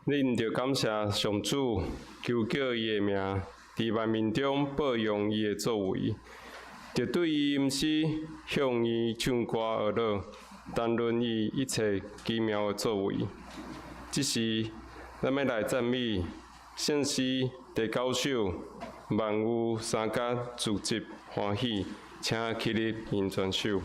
恁著感謝上主，求叫伊的名，佇萬民中報揚伊的作為，著對伊吟詩，向伊唱歌學樂，談論伊一切奇妙的作為。這時，咱欲來讚美聖詩第九首，萬有三甲聚集歡喜，請起立引全首。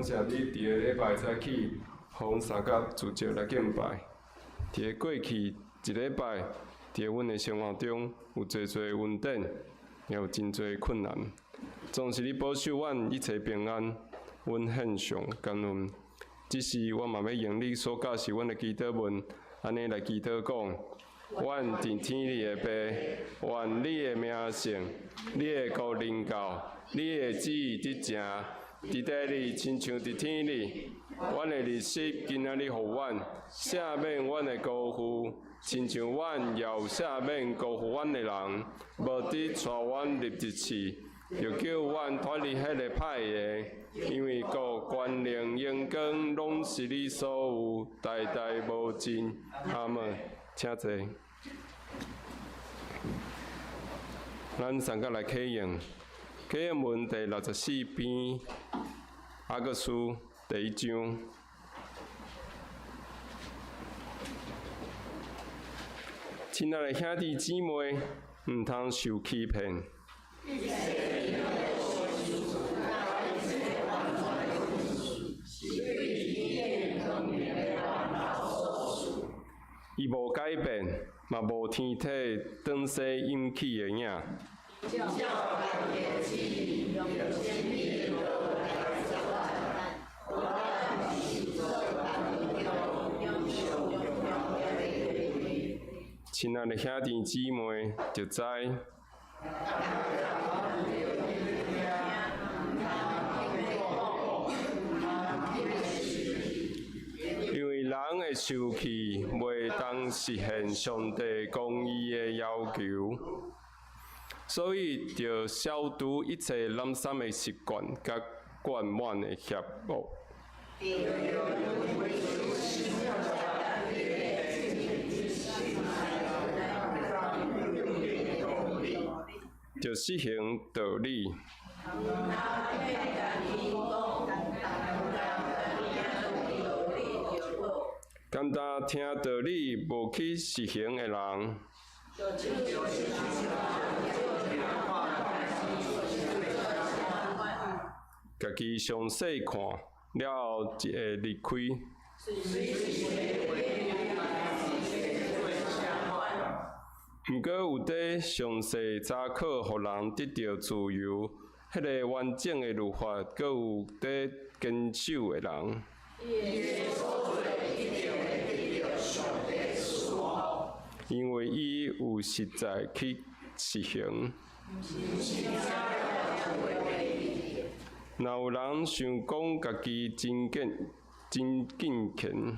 謝你佇個禮拜早起，予阮三甲聚集來敬拜。佇個過去一禮拜，佇阮的生活中有濟濟恩典，也有真濟困難。總是你保守阮一切平安，阮獻上感恩。這時我嘛欲用你所教示阮的祈禱文，按呢來祈禱講：阮佇天裡的父，願你的名聖，你的國臨到，你的旨意得成，佇地裡親像佇天裡。阮的日食今仔日予阮，赦免阮的辜負，親像阮也有赦免辜負阮的人，無得帶阮入一試，著救阮脫離彼个歹的，因為國權能榮光攏是你所有，代代無盡。阿們，請坐。咱三個來啟用，啟用文第64篇，雅各書第一章。親愛的兄弟姊妹，毋通受欺騙。伊無改變，嘛無天體轉世引起的影。親愛的兄弟姊妹，就知。因為人的受氣袂當實現上帝公義的要求，所以著消除一切濫觴的習慣佮灌滿的邪惡。著實行道理。敢若聽道理無去實行的人，家己詳細看了後，就會離開。毋過有佇詳細查考，予人得著自由，彼个完整的律法，閣有佇堅守的人。因為伊有實在去實行。若有人想講家己真敬真敬虔，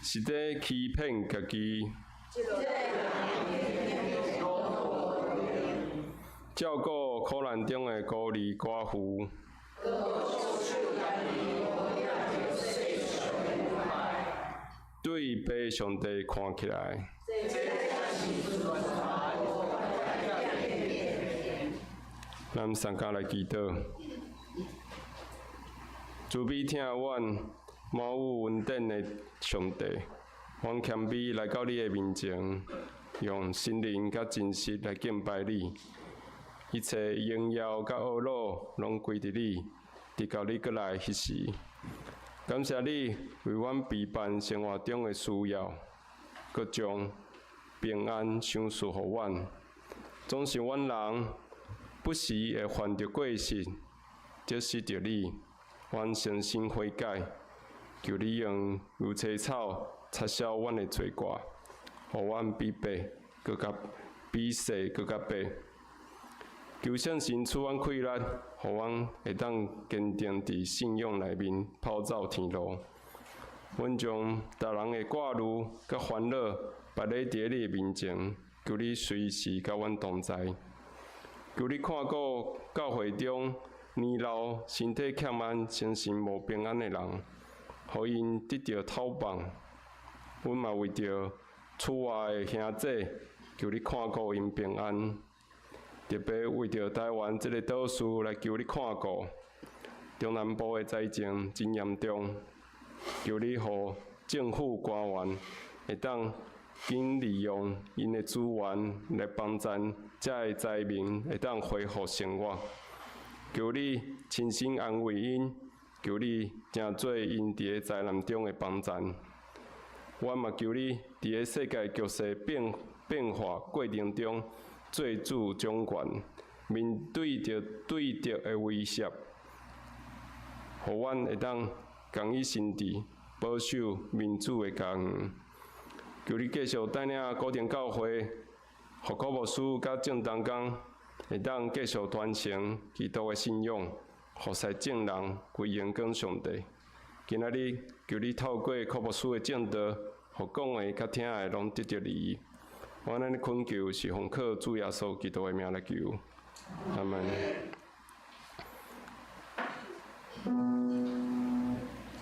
是佇欺騙家己。照顧苦難中的孤兒寡婦。對父上帝看起來。咱三家來祈禱，慈悲疼阮滿有恩典的上帝，阮謙卑來到你的面前，用心靈佮真實來敬拜你。一切榮耀佮呵咾攏歸佇你，直到你閣來彼時。感謝你為阮備辦生活中的需要，閣將平安賞賜予阮。總是阮人不時會犯著過失，得失著你，阮誠心悔改，求你用牛車草擦消阮的罪過，予阮比白閣較比細閣較白。求聖神賜阮氣力，予阮會當堅定佇信仰內面跑走天路。阮將逐人的掛慮佮煩惱擺咧佇你的面前，求你隨時佮阮同在。求你看顧教會中年老、身體欠安、精神無平安的人，予𪜶得著透放。阮嘛為著厝外的兄弟，求你看顧𪜶平安。特別為著台灣這个島嶼來求你看顧，中南部的災情真嚴重，求你予政府官員會當緊利用𪜶的資源來幫贊遮的災民會當恢復生活。求你親身安慰𪜶，求你成做𪜶佇个災難中的幫贊。阮嘛求你佇个世界局勢變化過程中，做主掌權，面對著對敵的威脅，予阮會當共伊心智，保守民主的家園。求你繼續帶領古亭教會、福柯牧師佮眾同工，會當繼續傳承基督的信仰，服侍眾人歸榮光上帝。今仔日求你透過柯牧師的證道，予講的佮聽的攏得著利益。阮按呢懇求是奉靠主耶穌基督的名來求，阿門。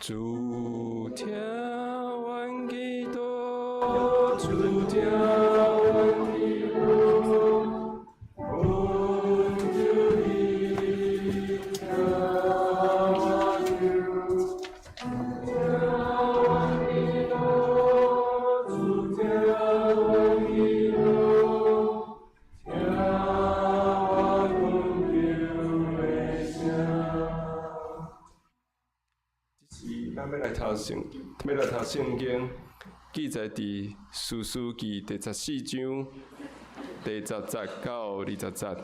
主聽阮祈禱，主聽阮祈禱，懇求你聽我求。聽阮祈禱，主聽阮祈禱，聽我懇求的聲。這是咱欲來讀聖經，記載佇士師記第十四章第十節到二十節。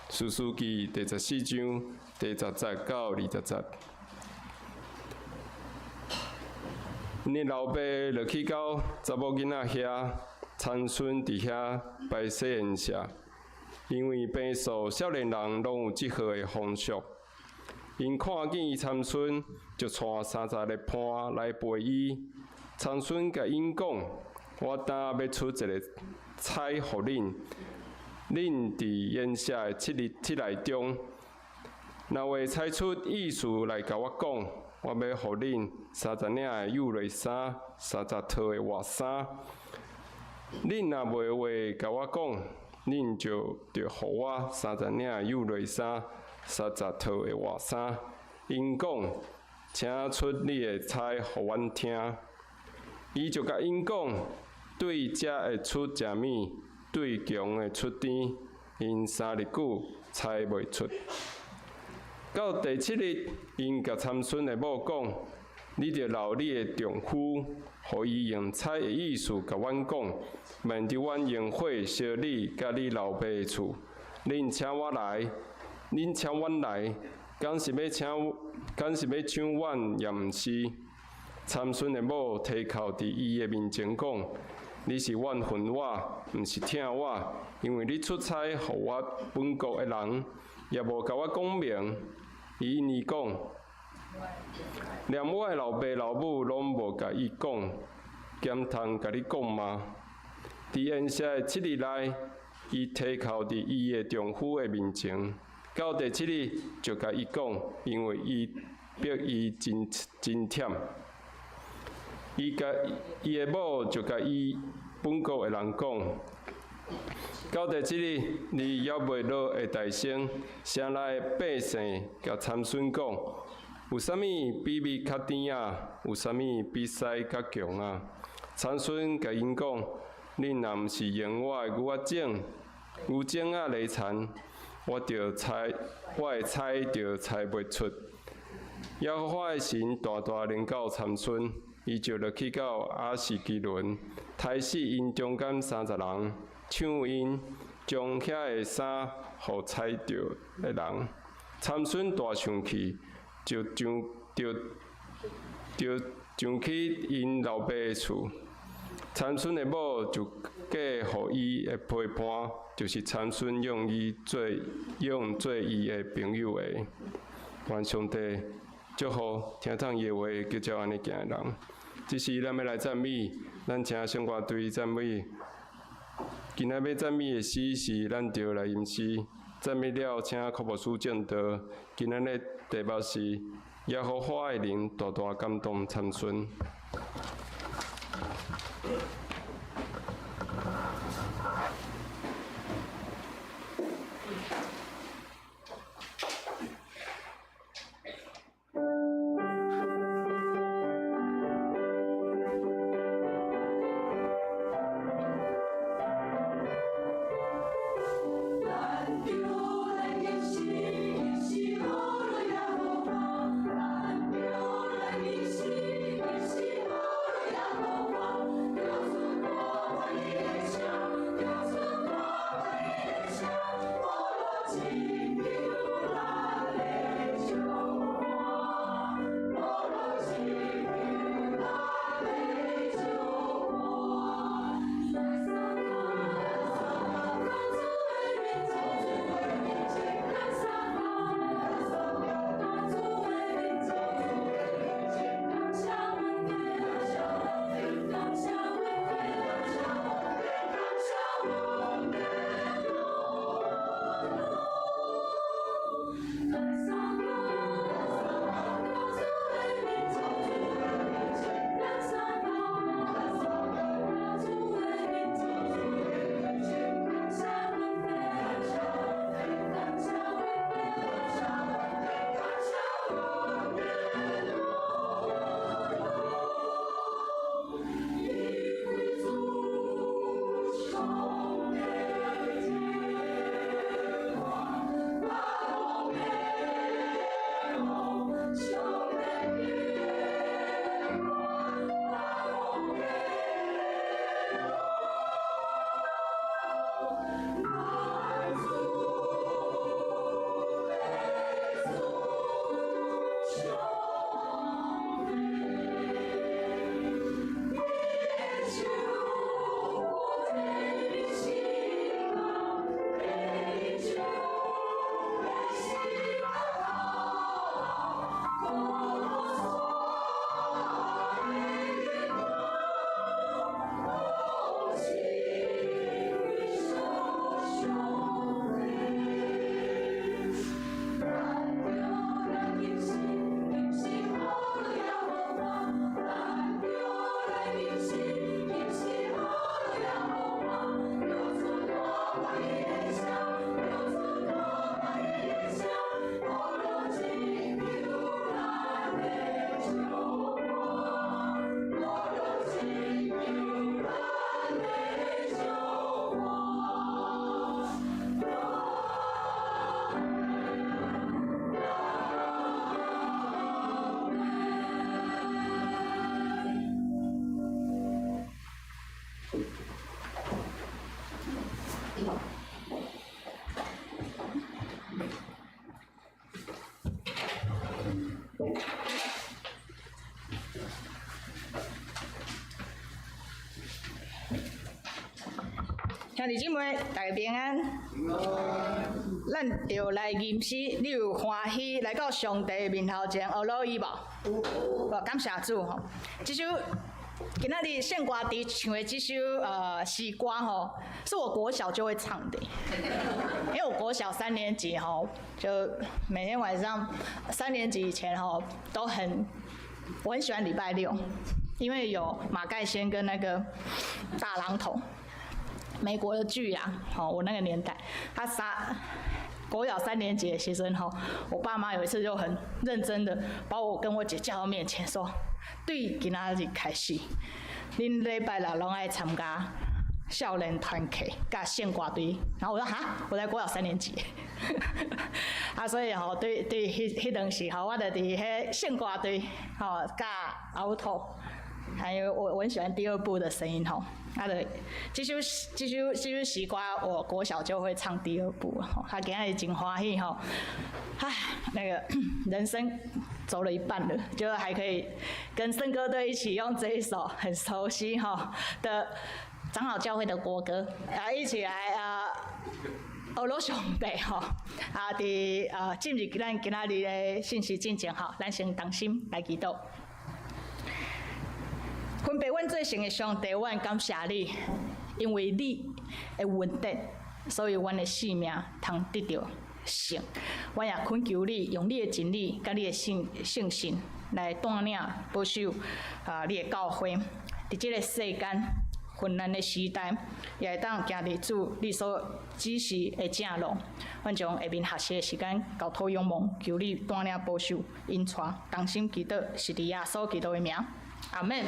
士師記第十四章第十節到二十節。𪜶的老爸落去到查某囡仔遐，參孫佇遐擺設宴席，因為平素少年人攏有這號的風俗。𪜶看見參孫，就帶30个伴來陪伊。參孫共𪜶講：我今欲出一个猜予恁，恁佇宴席的7日七內中，若會猜出意思來共我講，我欲予恁三十領的幼內衫，30套的活衫。恁若袂會共我講，恁就著予我三十領的幼內衫，30套的活衫。𪜶講：請出你的猜予阮聽。伊就共𪜶講：對遮會出食物，對墘會出甜。𪜶3日久猜袂出。到第七日，𪜶共參孫的某講：你著留你的丈夫，予伊用猜的意思共阮講，免得阮用火燒你佮你老爸的厝。恁請阮來，敢是欲搶阮，也毋是。參孫的某提哭佇伊的面前講：你是怨恨我，毋是疼我，因為你出猜予我本國的人，也無共我講明。伊應伊講：連我的老爸老母攏無共伊講，敢通共你講嗎？佇宴席的七日內，伊提哭佇伊的丈夫的面前。到第七日，就共伊講，因為伊逼伊真真忝。伊共伊的某就共伊本國的人講：到第七日，日猶未落的大聲，城內的百姓共參孫講：有啥物比蜜較甜仔？有啥物比屎較強仔？參孫共𪜶講：恁若毋是用我的牛種仔犁田，我的猜就猜袂出。耶和華的神大大臨到參孫，伊就落去到亞實基倫，刣死𪜶中間30人，搶𪜶將遐的衫予猜著的人。參孫大生氣，就上去𪜶老爸的厝。參孫的某就嫁予伊的陪伴，就是參孫用做伊的朋友的。願上帝祝福聽從伊的話，叫照按呢行的人。這時咱欲來讚美，咱請聖歌隊讚美。今仔欲讚美的詩是咱著來吟詩，讚美了，請柯牧師證道。今仔日題目是耶和華的靈大大感動參孫。咱著來吟詩，吟詩。兄弟姊妹，大家平安。咱著來吟詩，你有歡喜來到上帝面頭前學落伊無？有。感謝主吼！這首今仔日聖歌隊唱的這首詩歌吼，是我國小就會唱的，因為我國小三年級吼，就每天晚上三年級以前吼都很，我很喜歡禮拜六，因為有馬蓋先跟那個大榔頭。美國的劇啊，吼，我那個年代，他殺國小三年級的學生吼，我爸媽有一次就很認真的把我跟我姐叫到面前說，對今仔日開始，恁禮拜六攏愛參加少年團契佮聖歌隊，然後我說哈，我才國小三年級，啊，所以吼，對對，彼彼當時吼，我就佇彼聖歌隊吼，佮凹頭，還有我很喜歡第二部的聲音吼。啊，就這首詩歌，我國小就會唱第二部，吼，啊今仔日真歡喜吼，唉，那個人生走了一半了，就還可以跟聖歌隊一起用這一首很熟悉吼的長老教會的國歌，啊，一起來啊，學羅上帝吼，啊，佇進入咱今仔日的信息進前吼，咱先同心來祈禱。分別阮做聖的上帝，阮感謝你，因為你的恩典，所以阮的性命通得著勝。阮也懇求你，用你的真理佮你的聖聖神來帶領保守啊，你的教會，佇這个世間混亂的時代，也會當行佇主你所指示的正路。阮將下面學習的時間交託仰望，求你帶領保守引帶，同心祈禱，是佇耶穌基督的名。阿們。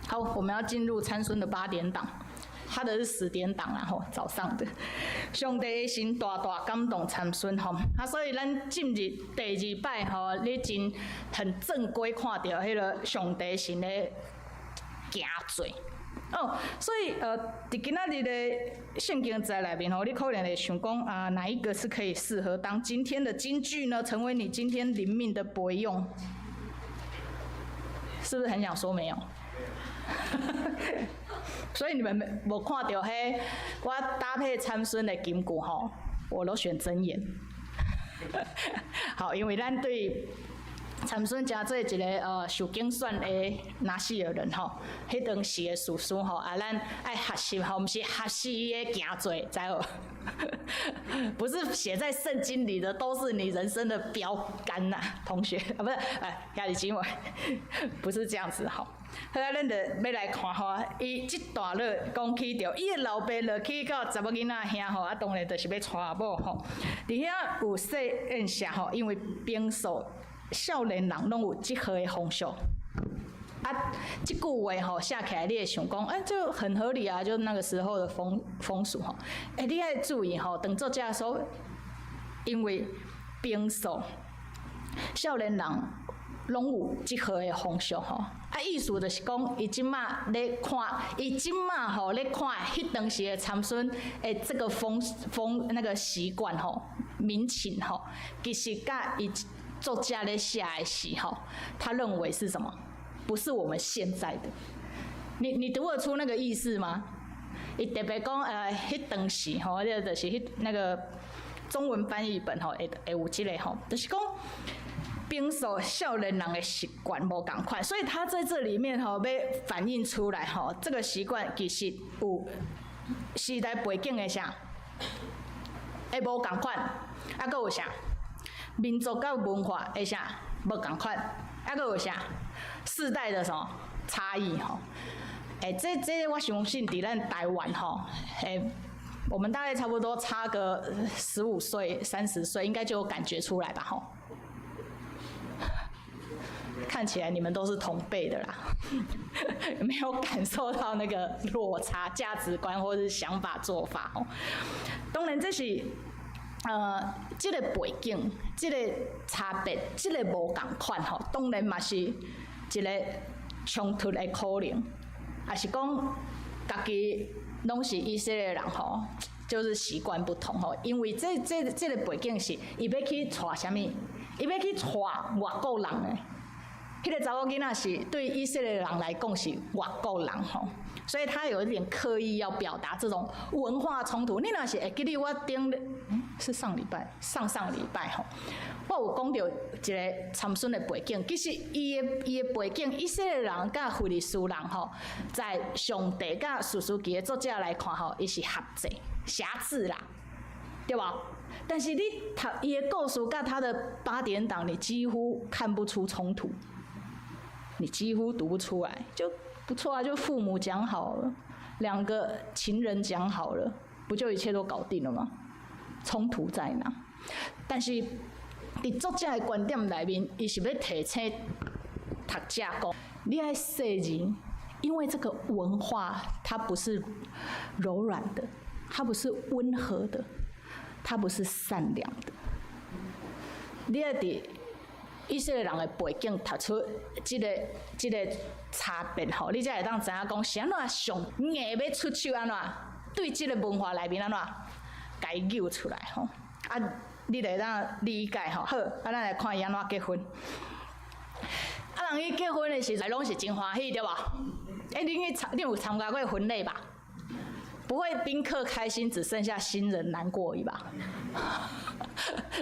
好，我們要進入參孫的八點檔，他的是10點檔啦吼，早上的。上帝的神大大感動參孫吼，啊，所以咱進入第二擺吼，你真很正規看著彼个上帝神的行做。哦，所以佇今仔日的聖經節內面吼，你可能會想講啊，哪一個是可以適合當今天的金句呢？成為你今天靈命的培養？是不是很想說沒有？所以你們沒無看著彼，我搭配參孫的金句吼，我都選箴言。好，因為咱對參孫誠做一个受揀選的拿細耳人吼，彼當時的士師吼，啊，咱愛學習吼，毋是學習伊的行做，知無？不是寫在聖經裡的，都是你人生的標杆吶，同學啊，不是，哎，兄弟姊妹，不是這樣子吼。好啊，咱就欲來看吼，伊這段落講起著，伊的老爸落去到查某囡仔遐吼，啊，當然就是欲娶某吼。佇遐有說宴席吼，因為平素少年人攏有這號的風俗。啊，這句話吼寫起來，你會想講，欸，這很合理啊，就那個時候的風俗吼。欸，你愛注意吼，當作者說，因為平素少年人攏有這號的風俗吼。啊，意思就是講，伊這馬咧看，伊這馬吼咧看，彼當時的參孫的這個風那個習慣吼，民情吼，其實佮伊作者咧寫的時候，他認為是什麼？不是我們現在的，你讀得出那個意思嗎？伊特別講，彼當時吼，這就是彼那個中文翻譯本吼，會有這個吼，就是講平素少年人的習慣無仝款，所以他在這裡面吼，欲反映出來吼，這個習慣其實有時代背景的啥，會無仝款，啊，閣有啥？民族佮文化的啥無仝款，啊，閣有啥？世代的什麼差異吼？欸，這我相信佇咱台灣吼，欸，我們大概差不多差個15歲、30歲，應該就有感覺出來吧吼。看起來你們都是同輩的啦，沒有感受到那個落差、價值觀或是想法做法吼。當然這是這個背景、這個差別、這個無仝款吼，當然嘛是一個衝突的可能，也是講家己攏是以色列人吼，就是習慣不同吼，因為這個背景是伊欲去娶啥物？伊欲去娶外國人的。彼个查某囡仔是對以色列人來講是外國人吼，所以他有一點刻意要表達這種文化衝突。你若是會記得我頂，是上禮拜、上上禮拜吼，我有講著一个參孫的背景。其實伊的背景，以色列人佮非利士人吼，在上帝佮士師記的作者來看吼，伊是合作挾持啦，對無？但是你讀伊的故事佮他的八點檔，你幾乎看不出衝突。你幾乎讀不出來，就不錯啊！就父母講好了，兩個情人講好了，不就一切都搞定了嗎？衝突在哪？但是佇作者的觀點內面，伊是欲提醒讀者講，你愛細膩，因為這個文化它不是柔軟的，它不是溫和的，它不是善良的。你愛佇以色列人的背景讀出這個差別吼，你才會當知影講是按怎上硬欲出手按怎，對這个文化內面按怎，共伊揪出來吼。啊，你就會當理解吼。好，啊，咱來看伊按怎結婚。啊，人去結婚的時陣，攏是真歡喜對無？欸，你有參加過婚禮吧？不會賓客開心，只剩下新人難過而已吧？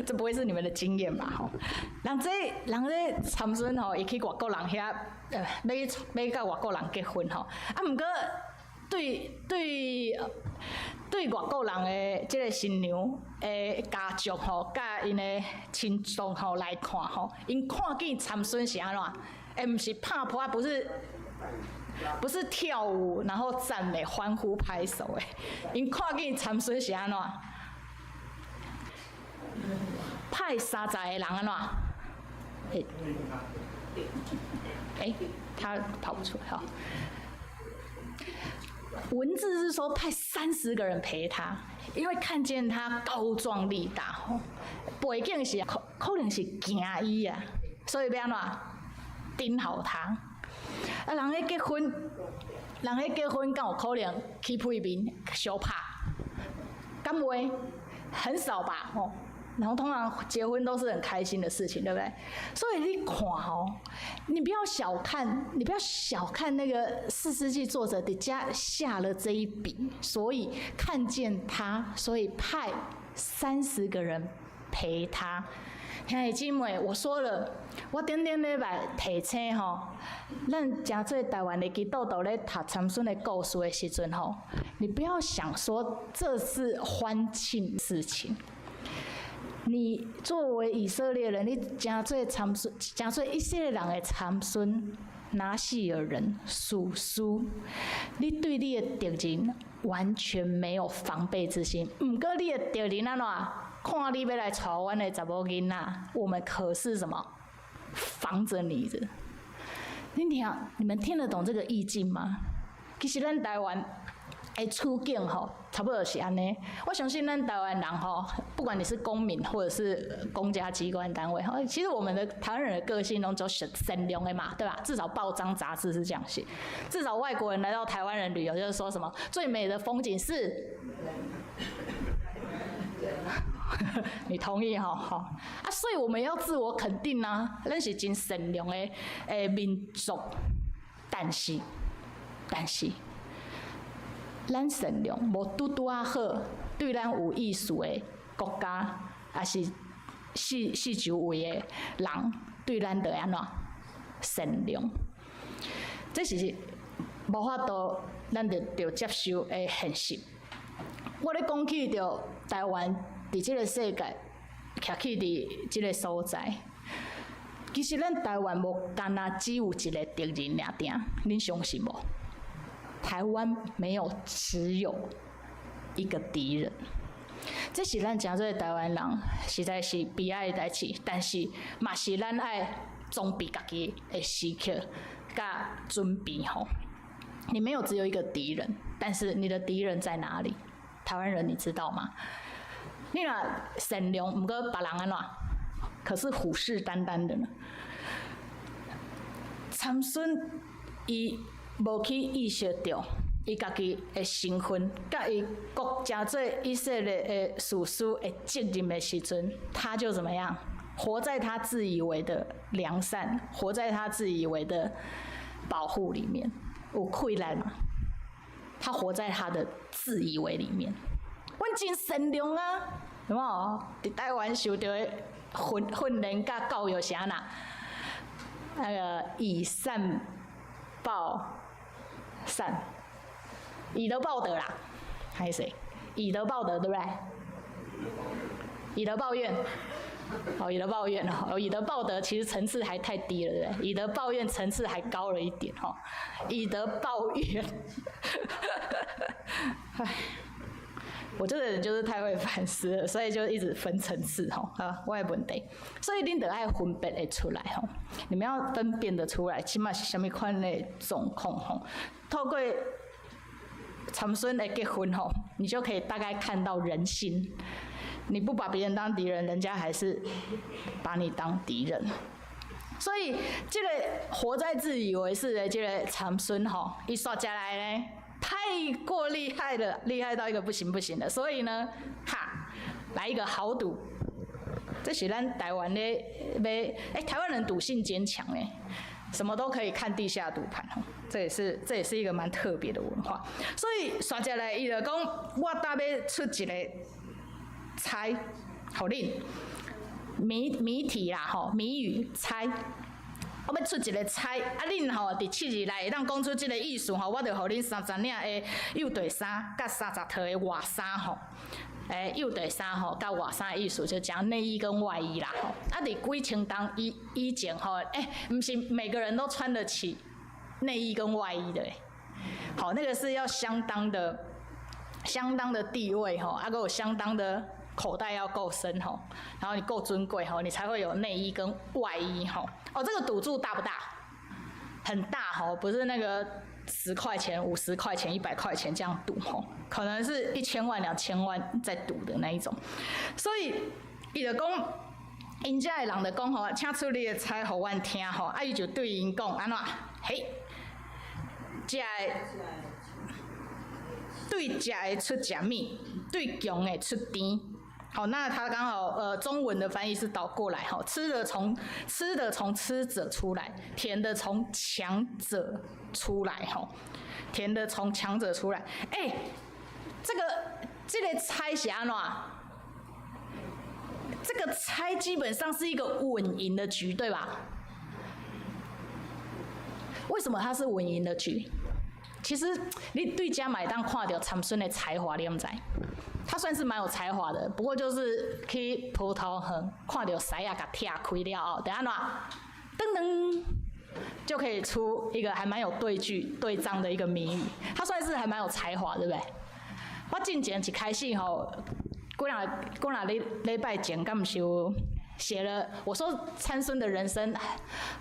這不會是你們的經驗吧？吼，人這參孫吼，伊去外國人遐，欲佮外國人結婚吼。啊，毋過對外國人的這个新娘的家族吼，佮𪜶的親屬吼來看吼，𪜶看見參孫是按怎？欸，毋是拍噗仔，不是跳舞，然後讚美、歡呼、拍手，欸，𪜶看見參孫是按怎？派30个人按怎？欸，欸，他跑不出來哈。文字是說派30個人陪他，因為看見他高壯力大，吼，背景是可能是驚伊啊，所以欲按怎？盯好他。啊，人咧結婚，人咧結婚，敢有可能起屁面相拍？敢會？很少吧，吼。然後通常結婚都是很開心的事情，對不對？所以你看吼，你不要小看那個士師記作者佇遮下了這一筆，所以看見他，所以派三十個人陪他。兄弟姊妹，我說了，我頂頂禮拜提醒吼，咱誠濟台灣的基督徒咧讀參孫的故事的時陣吼，你不要想說這是歡慶事情。你作為以色列人，你誠濟參孫，誠濟以色列人的參孫，拿細耳人士師，你對你的敵人完全沒有防備之心。毋過你的敵人按怎？看你欲來娶阮的查某囡仔，我們可是什麼？防着你的。你聽，你們聽得懂這個意境嗎？其實咱台灣的處境吼，差不多是按呢。我相信咱台灣人吼，不管你是公民或者是公家機關單位，吼，其實我們的台灣人的個性攏足善良的嘛，對吧？至少報章雜誌是這樣寫。至少外國人來到台灣人旅遊，就是說什麼最美的風景是。你同意吼？好啊，所以我們要自我肯定啊，咱是真善良的民族，但是，咱善良無拄拄仔好，對咱有意思的國家，抑是四四周圍的人，對咱就按怎善良？這是無法度，咱就著接受的現實。我咧講起著台灣佇這个世界，徛起佇這个所在，其實咱台灣無干焦只有一个敵人爾爾，恁相信無？台灣沒有只有一個敵人，這是咱誠濟台灣人實在是悲哀的代誌，但是嘛是咱愛裝備家己的時刻佮準備吼。你沒有只有一個敵人，但是你的敵人在哪裡？台灣人你知道嗎？你若善良，毋過別人按怎？可是虎視眈眈的呢。參孫伊無去意識著伊家己的身份，佮伊國誠濟以色列的士師的責任的時陣，他就怎麼樣？活在他自以為的良善，活在他自以為的保護裡面，有氣力嘛？他活在他的自以為裡面。阮真善良啊，有無？佇台灣受著的訓訓練佮教育是按怎？那個以善報善，以德報德啦，還是誰？以德報德，對不對？以德報怨，哦，以德報怨哦，以德報德其實層次還太低了，對不對？以德報怨層次還高了一點哈，以德報怨，唉。我這個人就是太會反思了，所以就一直分層次吼，啊，我的問題，所以恁著愛分別會出來吼，你們要分辨得出來，這馬是啥物款的狀況吼。透過參孫的結婚吼，你就可以大概看到人心。你不把別人當敵人，人家還是把你當敵人。所以這個活在自以為是的這個參孫吼，伊煞食來呢，太過厲害了，厲害到一個不行不行的。所以呢，哈，來一個豪賭，這是咱台灣的欲，欸，台灣人賭性堅強欸，什麼都可以看地下賭盤吼，這也是一個蠻特別的文化。所以煞食來，伊就講，我今欲出一個猜，予恁謎謎題啦吼，謎語猜。我欲出一個猜，啊恁吼佇7日內會當講出這個意思吼，我就予恁30領的幼短衫，佮30套的外衫吼。欸，幼短衫吼，佮外衫的意思就講內衣跟外衣啦吼。啊，佇幾千冬以以前吼，欸，毋是每個人都穿得起內衣跟外衣的欸。好，那個是要相當的、相當的地位吼，啊，閣有相當的口袋要夠深吼，然後你夠尊貴吼，你才會有內衣跟外衣吼。哦，這個賭注大不大？很大吼，不是那個10塊錢、50塊錢、100塊錢這樣賭吼，可能是1000萬、2000萬在賭的那一種。所以，伊就講，𪜶遮的人就講吼，請出你的猜予阮聽吼，啊，伊就對𪜶講按怎？嘿，食的對食的出食物，對強的出甜。好，那他剛好，中文的翻譯是倒過來，哈，吃的從吃者出來，甜的從強者出來，哈，甜的從強者出來。欸，這個猜是按怎？這個猜基本上是一個穩贏的局，對吧？為什麼它是穩贏的局？其實你對遮嘛會當看著參孫的才華，你敢知？他算是蠻有才華的，不過就是去葡萄園看著獅仔共拆開了後，就按怎？噔噔，就可以出一個還蠻有對句對仗的一個謎語。他算是還蠻有才華，對不對？我進前一開始吼，幾若幾若禮禮拜前，敢毋是有寫了？我說參孫的人生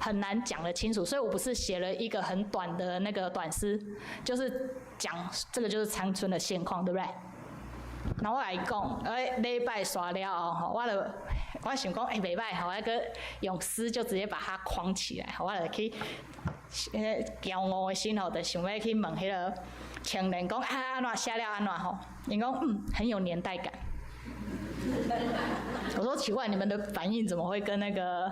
很難講得清楚，所以我不是寫了一個很短的那個短詩，就是講這個就是參孫的現況，對不對？然後我來講，欸，禮拜煞了後吼，我就我想講，欸，袂䆀吼，我閣用詩就直接把它框起來，我就去，驕傲的心吼，就想欲去問彼個青年講，啊，按怎寫了按怎吼？𪜶講，嗯，很有年代感。我說奇怪，你們的反應怎麼會跟那個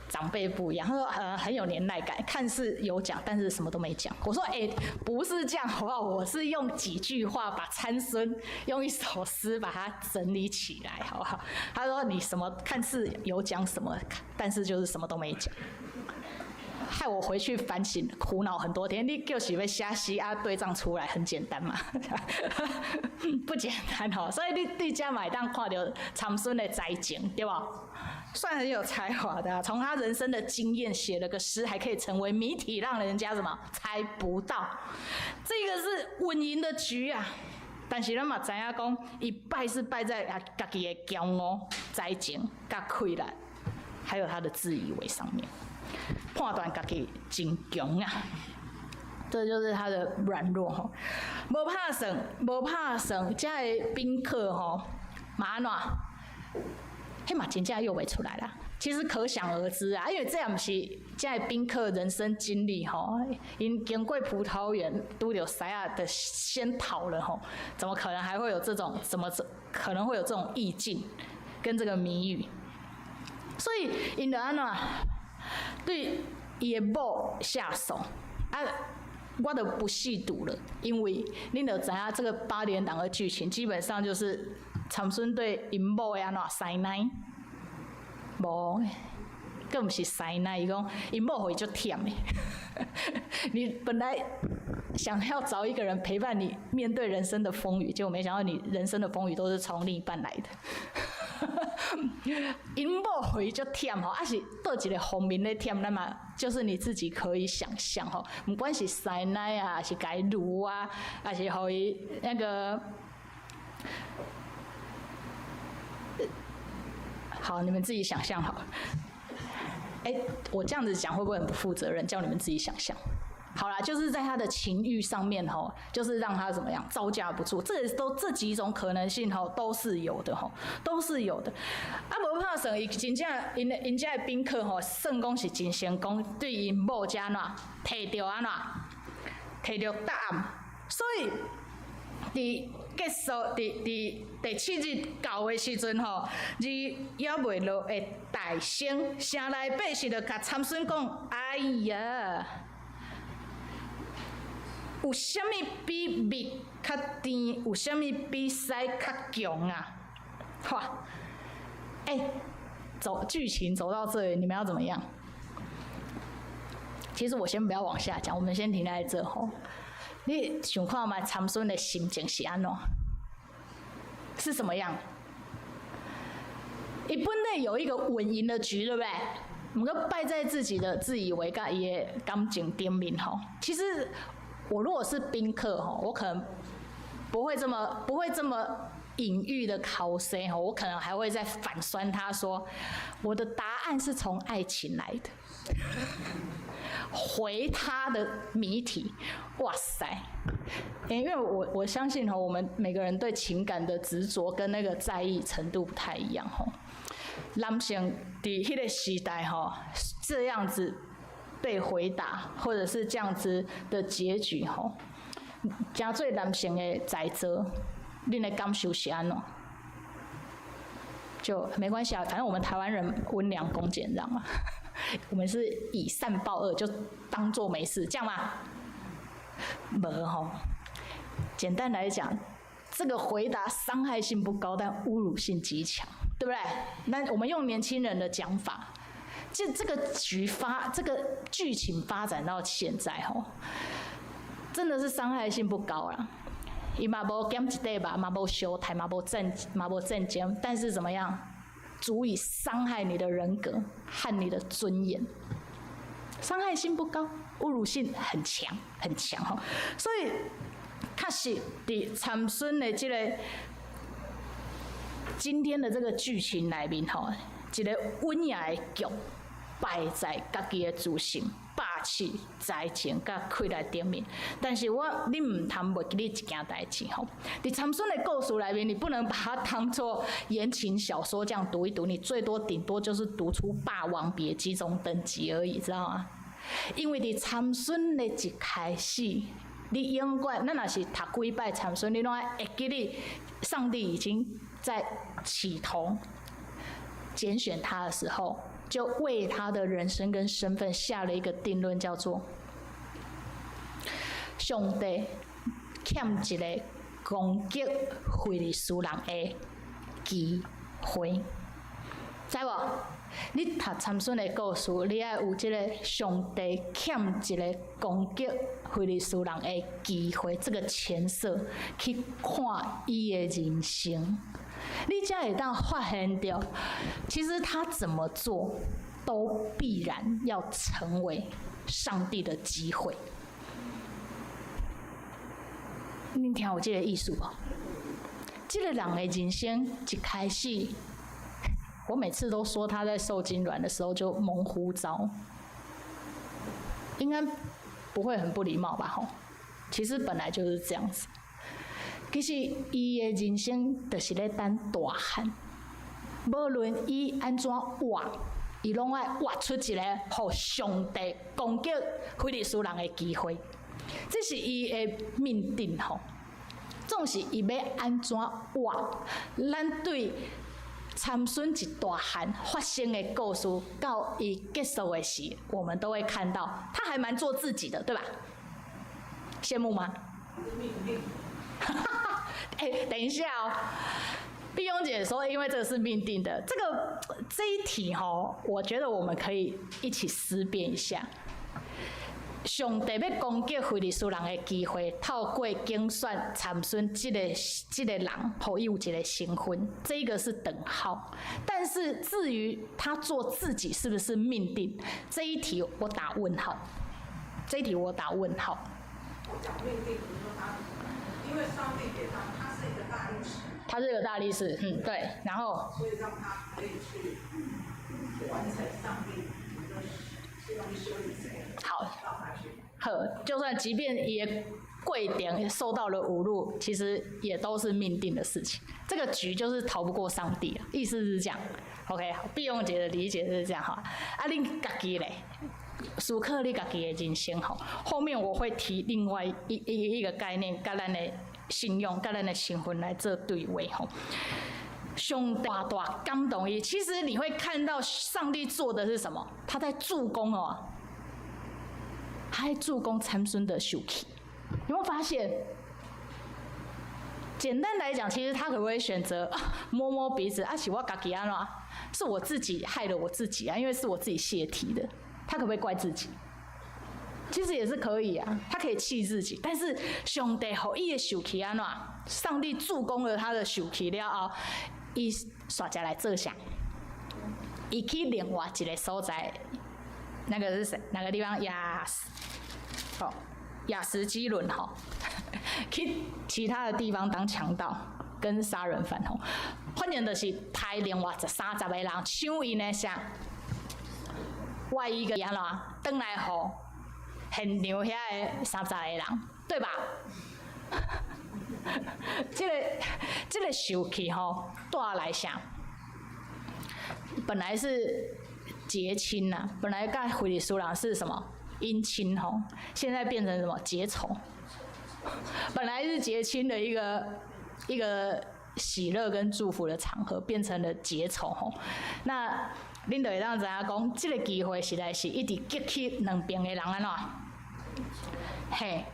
長輩不一樣？他說，很有年代感，看似有講，但是什麼都沒講。我說，欸，不是這樣，好不好？我是用幾句話把參孫用一首詩把它整理起來，好不好？他說你什麼看似有講什麼，但是就是什麼都沒講。害我回去反省，苦惱很多天。你就是欲寫詩啊，對仗出來很簡單嘛，不簡單吼。所以你對遮嘛會當看著參孫的才情，對無？算很有才華的，從他人生的經驗寫了個詩，還可以成為謎題，讓人家什麼猜不到。這個是穩贏的局啊！但是咱嘛知影講，伊敗是敗在啊家己的驕傲、才情、佮氣力，還有他的自以為上面。判斷家己真強啊，這就是他的軟弱吼。無拍算，無拍算，遮的賓客吼，嘛按怎？彼嘛真正約袂出來啦。其實可想而知啊，因為這也毋是遮的賓客人生經歷吼，𪜶經過葡萄園拄著獅仔的先逃了吼，怎麼可能還會有這種？怎麼可能會有這種意境跟這個謎語？所以𪜶就按怎對伊的某下手啊？我就不細讀了，因為恁就知影這個八點檔的劇情，基本上就是參孫對𪜶某的按怎師奶，無，閣毋是師奶，伊講𪜶某予伊足忝的。你本來想要找一個人陪伴你面對人生的風雨，結果沒想到你人生的風雨都是從另一半來的。𪜶某予伊足忝吼，啊是佗一個方面咧忝，那麼就是你自己可以想象吼，毋管是師奶啊，還是共伊擄啊，還是予伊那個，好，你們自己想象好了。欸，我這樣子講會不會很不負責任？叫你們自己想象。好啦，就是在他的情欲上面吼，就是讓他怎麼樣招架不住，這都這幾種可能性吼都是有的吼，都是有的。啊，無拍算，伊真正𪜶的𪜶遮的賓客吼，算講是真成功，對𪜶某遮按怎提著按怎提著答案，所以佇結束佇佇第七日到的時陣吼，日猶未落的大聲，城內百姓就共參孫講：哎呀！有啥物比蜜較甜？有啥物比屎較強啊？哇！欸，走劇情走到這裡，你們要怎麼樣？其實我先不要往下講，我們先停在這吼。你想看覓參孫的心情是按怎？是什麼樣？伊本來有一個穩贏的局，對不對？毋過敗在自己的自以為佮伊的感情頂面吼。其實我如果是賓客吼，我可能不會這麼隱喻的剾洗吼，我可能還會再反酸他說，我的答案是從愛情來的。回他的謎題，哇塞！因為我相信吼，我們每個人對情感的執着跟那個在意程度不太一樣吼。男性佇彼個時代吼，這樣子被回答，或者是這樣子的結局吼，誠濟男性的在座，恁的感受是按怎？就沒關係啊，反正我們台灣人溫良恭儉讓嘛，我們是以善報惡，就當做沒事，這樣嗎？無吼。簡單來講，這個回答傷害性不高，但侮辱性極強，對不對？那我們用年輕人的講法，這這個局發，這個劇情發展到現在吼，真的是傷害性不高啦。伊嘛無減一塊肉，嘛無相刣，嘛無戰，嘛無戰爭，但是怎麼樣，足以傷害你的人格和你的尊嚴。傷害性不高，侮辱性很強，很強吼。所以確實，佇參孫的這個今天的這個劇情內面吼，一個穩贏的局敗在家己的自信、霸氣、才情佮氣力頂面。但是我你毋通袂記得一件代誌吼，佇參孫的故事內面，你不能把它當做言情小說這樣讀一讀，你最多頂多就是讀出《霸王別姬》這種等級而已，知道嗎？因為佇參孫的一開始，你永遠，咱若是讀幾擺參孫，你攏愛會記得，上帝已經在起頭揀選他的時候，就為他的人生跟身份下了一個定論，叫做上帝欠一個攻擊非利士人的機會，知無？你讀參孫的故事，你愛有這個上帝欠一個攻擊非利士人的機會，這個前設去看伊的人生，你才會當發現著，其實他怎麼做，都必然要成為上帝的機會。你聽有這個意思無？這個人的人生一開始，我每次都說他在受精卵的時候就蒙呼召，應該不會很不禮貌吧？吼，其實本來就是這樣子。其實伊的人生就是咧等大漢，無論伊按怎活，伊攏愛活出一個予上帝攻擊非利士人的機會，這是伊的命定吼。總是伊欲按怎活，咱對。參孫一大漢發生的故事到伊結束的時，我們都會看到，他還蠻做自己的，對吧？羨慕嗎？欸，等一下哦，碧雍姐說，因為這個是命定的，這一題吼，我覺得我們可以一起思辨一下。上帝欲攻擊非利士人的機會，透過揀選參孫這個人，予伊有一個身份，這個是等號。但是至於他做自己是不是命定，這一題我打問號。這一題我打問號。我講命定，比如說他，因為上帝給他，他是一個大力士。他是一個大力士，嗯，對，然後。所以讓他可以去完成上帝，比如說希望修理誰。好。好，就算即便也跪點受到了侮辱，其實也都是命定的事情。這個局就是逃不過上帝啊，意思是這樣。OK，碧用姐的理解是這樣哈。啊，恁家己咧，思考你家己的人生吼。後面我會提另外一個概念，佮咱的信仰、佮咱的身份來做對話吼。上帝大大感動伊，其實你會看到上帝做的是什麼？他在助攻哦。他在助攻參孫的受氣，有沒有發現？簡單來講，其實他可不可以選擇摸摸鼻子啊？是我家己按怎？是我自己害了我自己啊，因為是我自己洩題的。他可不可以怪自己？其實也是可以啊，他可以氣自己。但是上帝予伊的受氣按怎？上帝助攻了他的受氣了後，伊煞才來做啥？伊去另外一個所在。那個是誰？哪個地方？亞斯，哦，亞實基倫吼，去其他的地方當強盜跟殺人犯吼，反正就是刣另外30個人，搶𪜶的啥？外衣個按怎？轉來予現場遐的三十個人，對吧？這個受氣吼，帶來啥？本來是結親吶，本來佮非利士人是什麼姻親吼，現在變成什麼結仇？本來是結親的一個喜樂跟祝福的場合，變成了結仇吼。那恁就會當知影講，這個機會實在是一直激起兩邊的人按怎？嘿，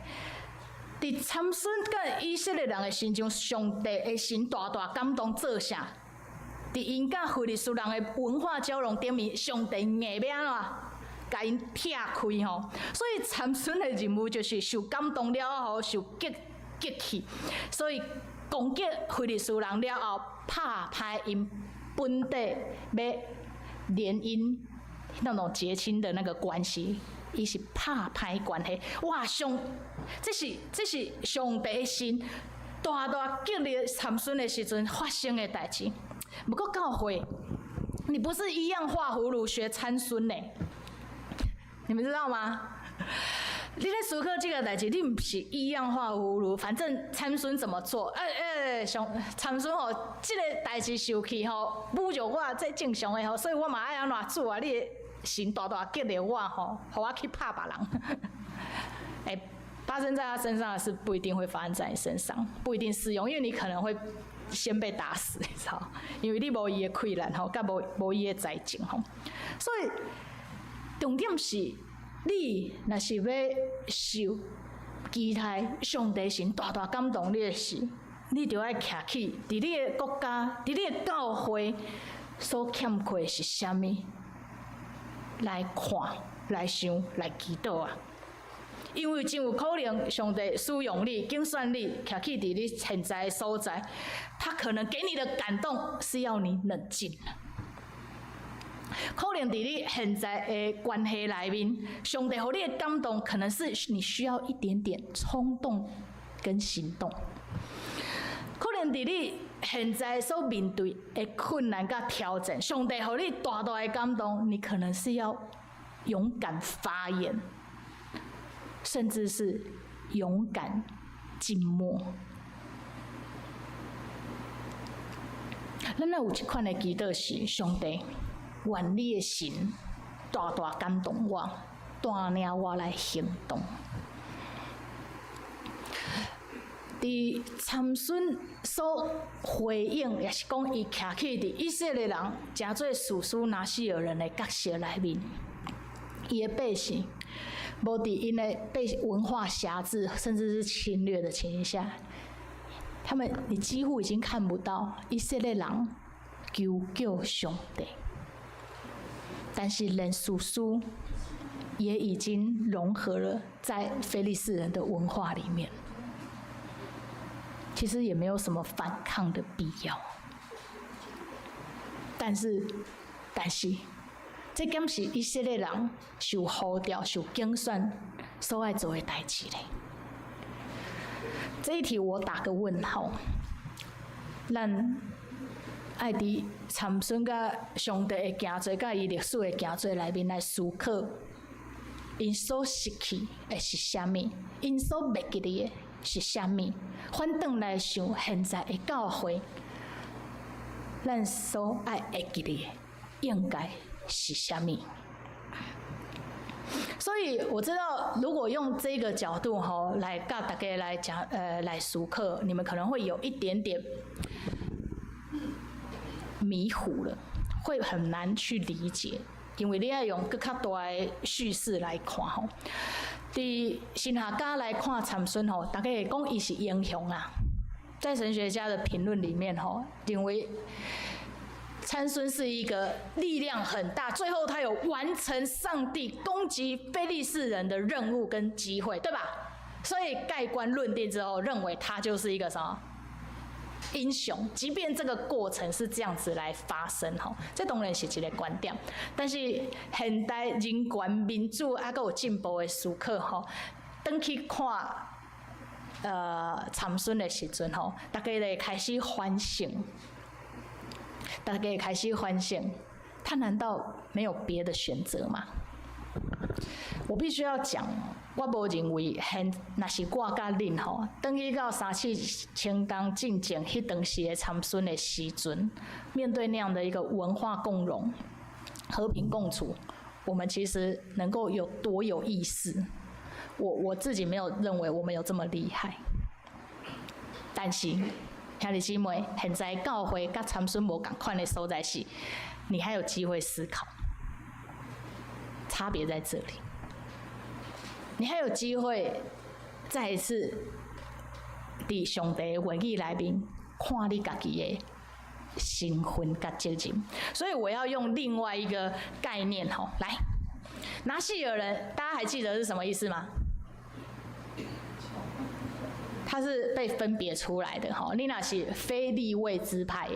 佇參孫佮以色列人的身上，上帝的神大大感動做啥？佇𪜶佮非利士人的文化交融頂面，上帝硬欲按怎？共𪜶拆開吼。所以參孫的任務就是受感動了後，受激起，所以攻擊非利士人了後，拍歹𪜶本地欲聯姻那種結親的那個關係，伊是拍歹關係。哇，這是上帝的心大大激勵參孫的時陣發生的代誌。毋過教會，你不是依樣畫葫蘆學參孫呢？你們知道嗎？你咧思考這個代誌，你毋是依樣畫葫蘆，反正參孫怎麼做？欸欸，上參孫吼，這個代誌受氣吼，侮辱我，這正常的吼，所以我嘛愛按怎做啊？你的神大大激勵我吼，予我去拍別人。欸，發生在他身上的事不一定會發生在你身上，不一定適用，因為你可能會先被打死，你知道？因為你無伊的氣力吼，佮無伊的才情吼，所以重點是，你若是欲受期待上帝神大大感動你的時，你就愛徛起佇你的國家、佇你的教會所欠缺的是啥物，來看、來想、來祈禱啊！因為真有可能，上帝使用你、揀選你，徛起佇你現在的所在，他可能給你的感動是要你冷靜。可能佇你現在的關係內面，上帝予你的感動，可能是你需要一點點衝動跟行動。可能佇你現在所面對的困難佮挑戰，上帝予你大大的感動，你可能是要勇敢發言，甚至是勇敢靜默。咱若有這款的祈禱是，上帝，願你的神大大感動我，帶領我來行動。佇佇參孫所回應，抑是講伊徛起佇以色列人，成做士師拿細耳人的角色內面，伊的百姓無佇𪜶的被文化轄制，甚至是侵略的情形下，他們你幾乎已經看不到以色列人求叫上帝，但是連士師也已經融合了在非利士人的文化裡面。其實也沒有什麼反抗的必要，但是，但是，這敢是以色列人受呼召、受揀選所愛做的代誌咧？這一題我打個問號。咱愛佇參孫佮上帝的行做，佮伊歷史的行做內面來思考，𪜶所失去的是啥物？𪜶所袂記得的是啥物？反轉來想，現在的教會，咱所愛會記得的應該是啥物？所以我知道，如果用這個角度吼來佮大家來講，來思考，你們可能會有一點點迷糊了，會很難去理解，因為你愛用閣較大的敘事來看吼。佇神學家來看參孫吼，大家會講伊是英雄啊。在神學家的評論裡面吼，認為參孫是一個力量很大，最後他有完成上帝攻擊非利士人的任務跟機會，對吧？所以蓋棺論定之後，認為他就是一個什麼英雄。即便這個過程是這樣子來發生，吼，這當然是一個觀點。但是現代人權民主猶閣有進步的思考，吼，轉去看參孫的時陣，吼，大家就會開始反省。大家開始反省，他難道沒有別的選擇嗎？我必須要講，我無認為現若是我佮恁吼，轉去到三四千冬進前彼當時的參孫的時陣，面對那樣的一個文化共融、和平共處，我們其實能夠有多有意識？我自己沒有認為我們有這麼厲害，但是兄弟姊妹，現在教會佮參孫無仝款的所在是，你還有機會思考，差別在這裡。你還有機會再一次佇上帝的話語內面看你家己的身份佮責任。所以我要用另外一個概念吼，來，拿細耳人，大家還記得是什麼意思嗎？他是被分別出來的吼，你若是非利未支派，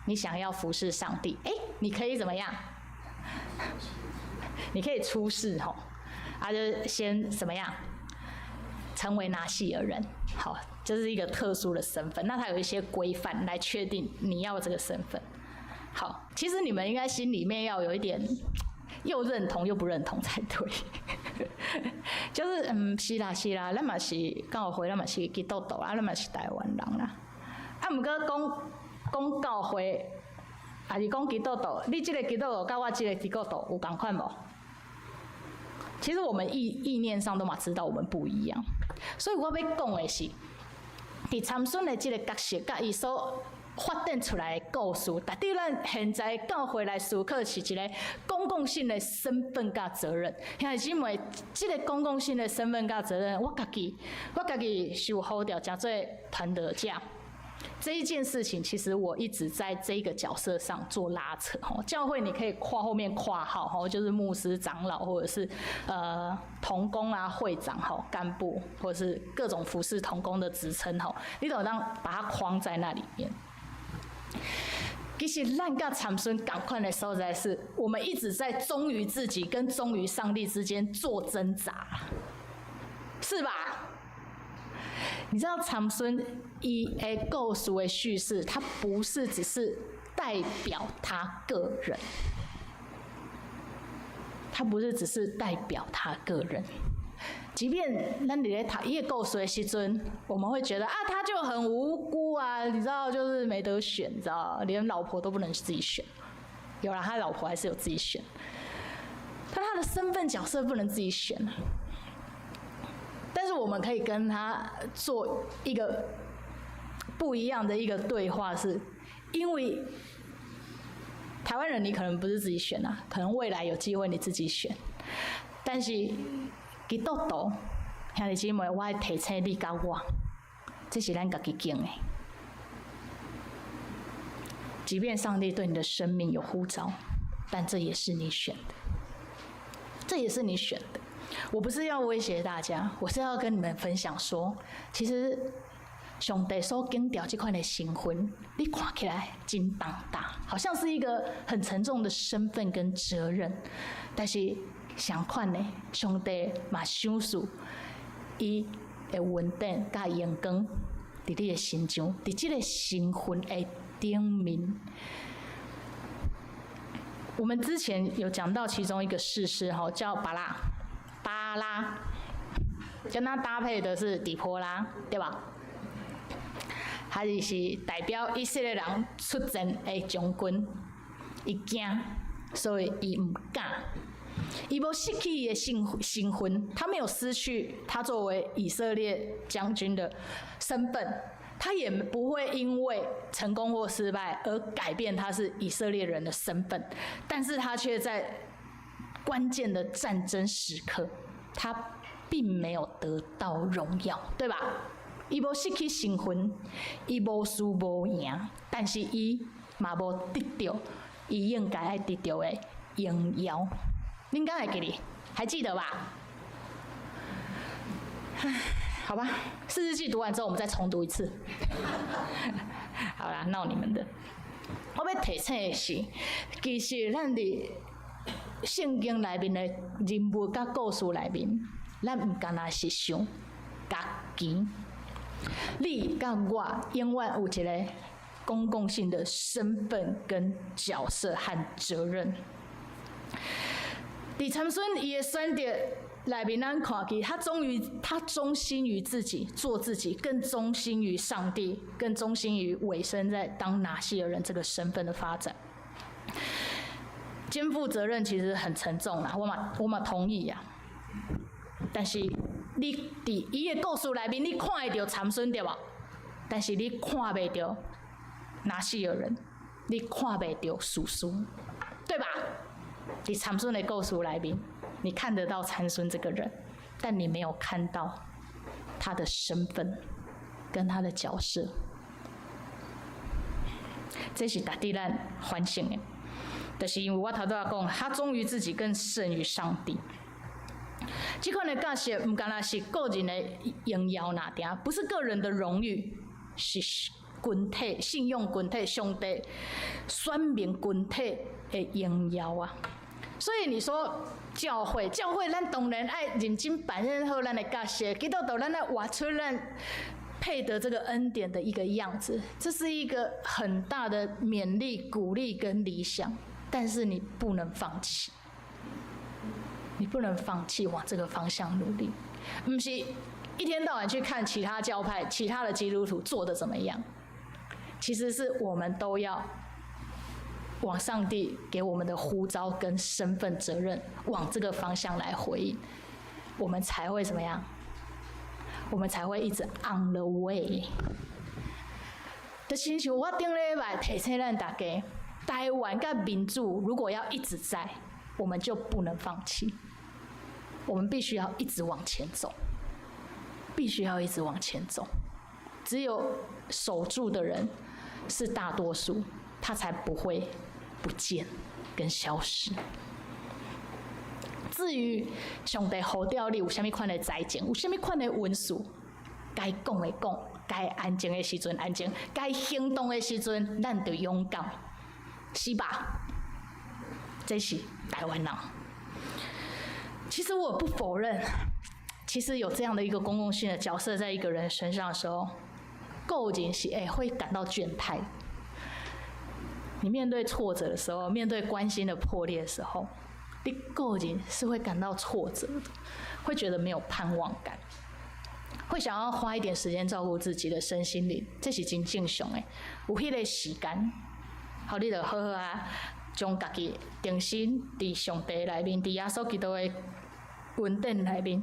你想要服侍上帝，欸，你可以怎麼樣？你可以出仕吼，啊，就先怎麼樣？成為拿細耳人，好，這是一個特殊的身份。那他有一些規範來確定你要這個身份。好，其實你們應該心裡面要有一點又認同又不認同才對。就是是啦是啦，咱嘛是教會，咱嘛是基督徒啊，咱嘛是台灣人啦。啊，毋過講講教會，抑是講基督徒，你這個基督徒佮我這個基督徒有仝款無？其實我們意念上都嘛知道我們不一樣，所以我欲講的是，佇參孫的這個角色，佮伊所發展出來的故事，值得咱現在教會來思考是一個公共性的身份佮責任。兄弟姊妹，這個公共性的身份佮責任，我家己受呼召，成做傳道者。這一件事情，其實我一直在這個角色上做拉扯。吼，教會你可以括後面括號，吼，就是牧師、長老，或者是同工啊、會長、吼、幹部，或者是各種服侍同工的職稱，吼，你都當把它框在那裡面。其實咱佮參孫仝款的所在是，我們一直在忠於自己跟忠於上帝之間做掙扎，是吧？你知道參孫伊的故事的敘事，他不是只是代表他個人，他不是只是代表他個人。即便咱佇咧讀伊的故事的時陣，我們會覺得啊，他就很無辜啊，你知道，就是沒得選，你知道，連老婆都不能自己選。有啦，他老婆還是有自己選，但他的身份角色不能自己選。但是我們可以跟他做一個不一樣的一個對話是，因為台灣人你可能不是自己選啊，可能未來有機會你自己選，但是基督徒兄弟姊妹，我愛提醒你佮我，這是咱家己揀的。即便上帝對你的生命有呼召，但這也是你選的，這也是你選的。我不是要威脅大家，我是要跟你們分享說，其實上帝所揀調這款的身份，你看起來真重大，好像是一個很沉重的身份跟責任。但是相款的，上帝嘛賞賜伊的恩典佮榮光，佇你的身上，佇這個身份的頂面。我們之前有講到其中一個士師，吼，叫巴拉，巴拉，跟他搭配的是底波拉，對吧？他就是代表以色列人出戰的將軍，伊驚，所以伊毋敢，伊無失去伊的身份，他沒有失去他作為以色列將軍的身份，他也不會因為成功或失敗而改變他是以色列人的身份，但是他卻在關鍵的戰爭時刻，他並沒有得到榮耀，對吧？伊無失去身份，伊無輸無贏，但是伊嘛無得著伊應該愛得著的榮耀。恁敢會記得？還記得吧？唉，好吧，士師記讀完之後，我們再重讀一次。好啦，鬧你們的。我欲提醒的是，其實咱佇聖經內面的人物佮故事內面，咱毋干焦是想家己。你佮我永遠有一個公共性的身份跟角色和責任。佇參孫伊的選擇內面，咱看見他忠於他忠心於自己，做自己，更忠心於上帝，更忠心於委身在當拿細耳人這個身份的發展。肩負責任其實很沉重啦，我嘛同意呀。但是你佇伊的故事內面，你看會著參孫對無？但是你看袂著拿細耳人，你看袂著士師，對吧？佇參孫的故事內面，你看得到參孫這個人，但你沒有看到他的身份跟他的角色。這是值得咱反省的，就是因為我頭拄仔講，他忠於自己，更勝於上帝。這款的角色毋干焦是個人的榮耀爾爾，不是個人的榮譽，是群體信用群體上帝選民群體的榮耀啊！所以你說教會，教會咱當然愛認真扮演好咱的角色，基督徒咱愛活出咱配得這個恩典的一個樣子，這是一個很大的勉勵、鼓勵跟理想，但是你不能放棄。你不能放棄往這個方向努力，毋是一天到晚去看其他教派、其他的基督徒做得怎麼樣，其實是我們都要往上帝給我們的呼召跟身份責任往這個方向來回應，我們才會怎麼樣？我們才會一直 on the way。就親像我頂禮拜提醒咱大家，台灣佮民主如果要一直在，我們就不能放棄，我們必須要一直往前走，必須要一直往前走。只有守住的人是大多數，他才不會不見跟消失。至於上帝呼召你有啥物款的才情，有啥物款的恩賜，該講的講，該安靜的時陣安靜，該行動的時陣咱就勇敢，是吧？這是台灣人。其實我不否認，其實有這樣的一個公共性的角色在一個人身上的時候，個人是會感到倦怠。你面對挫折的時候，面對關係的破裂的時候，你個人是會感到挫折的，會覺得沒有盼望感，會想要花一點時間照顧自己的身心靈，這是真正常的。有彼個時間，予你就好好啊，將家己重新佇上帝內面，佇耶穌基督的恩典內面，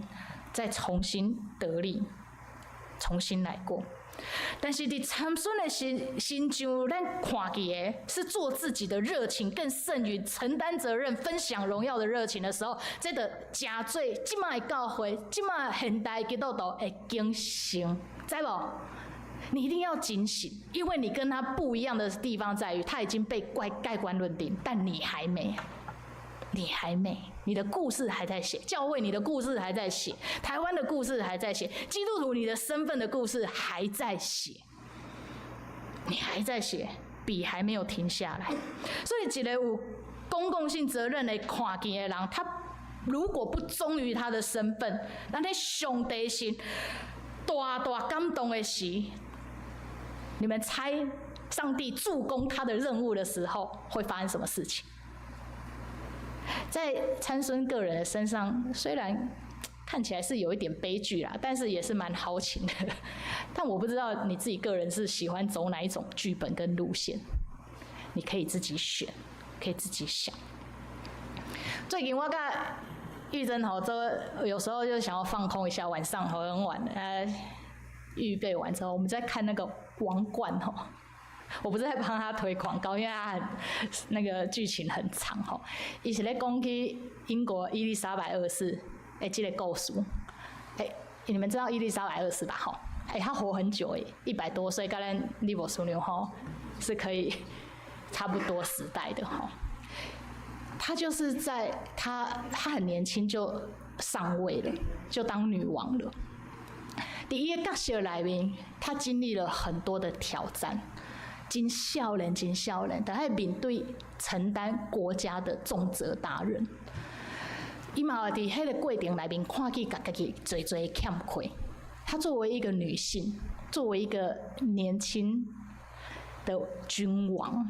再重新得力。重新來過。但是佇參孫的身身上，咱看見的是做自己的熱情，更勝於承擔責任、分享榮耀的熱情的時候，這就成做這擺的教會、這擺現代基督徒的警醒，知無？你一定要警醒，因為你跟他不一樣的地方在於，他已經被蓋棺論定，但你還沒，你還沒，你的故事還在寫，教會你的故事還在寫，台灣的故事還在寫，基督徒你的身份的故事還在寫，你還在寫，筆還沒有停下來。所以，一個有公共性責任的看見的人，他如果不忠於他的身份，咱咧上帝是大大感動的時，你們猜上帝助攻他的任務的時候會發生什麼事情？在參孫個人的身上，雖然看起來是有一點悲劇啦，但是也是蠻豪情的。但我不知道你自己個人是喜歡走哪一種劇本跟路線，你可以自己選，可以自己想。最近我佮玉珍吼，這有時候就想要放空一下，晚上很晚，預備完之後，我們在看那個《王冠》吼。我不是在幫他推廣告，因為他很那個劇情很長吼。伊是咧講起英國伊麗莎白二世的這個故事。欸，你們知道伊麗莎白二世吧？吼，欸，她活很久欸，100多歲，佮咱李博淑娘吼是可以差不多時代的吼。她就是在她很年輕就上位了，就當女王了。佇伊的角色內面，她經歷了很多的挑戰。真少年，真少年，但愛面對承擔國家的重責大任。伊嘛佇彼個過程內面看見家己濟濟欠缺。她作為一個女性，作為一個年輕的君王，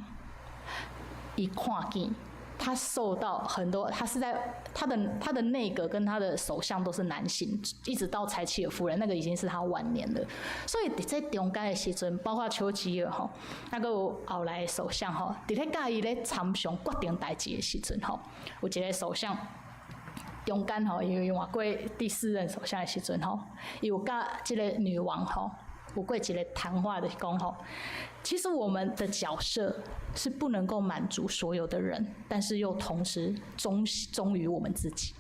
伊看見她受到很多，她是在她的內閣跟她的首相都是男性，一直到柴契爾夫人，那個已經是她晚年了。所以佇這中間的時陣，包括丘吉爾吼，啊閣有後來的首相吼，佇咧佮伊咧參詳決定代誌的時陣吼，有一個首相中間吼，因為換過第四任首相的時陣吼，伊有佮這個女王吼有過一個談話，就是講吼，其實我們的角色是不能夠滿足所有的人，但是又同時忠於我們自己。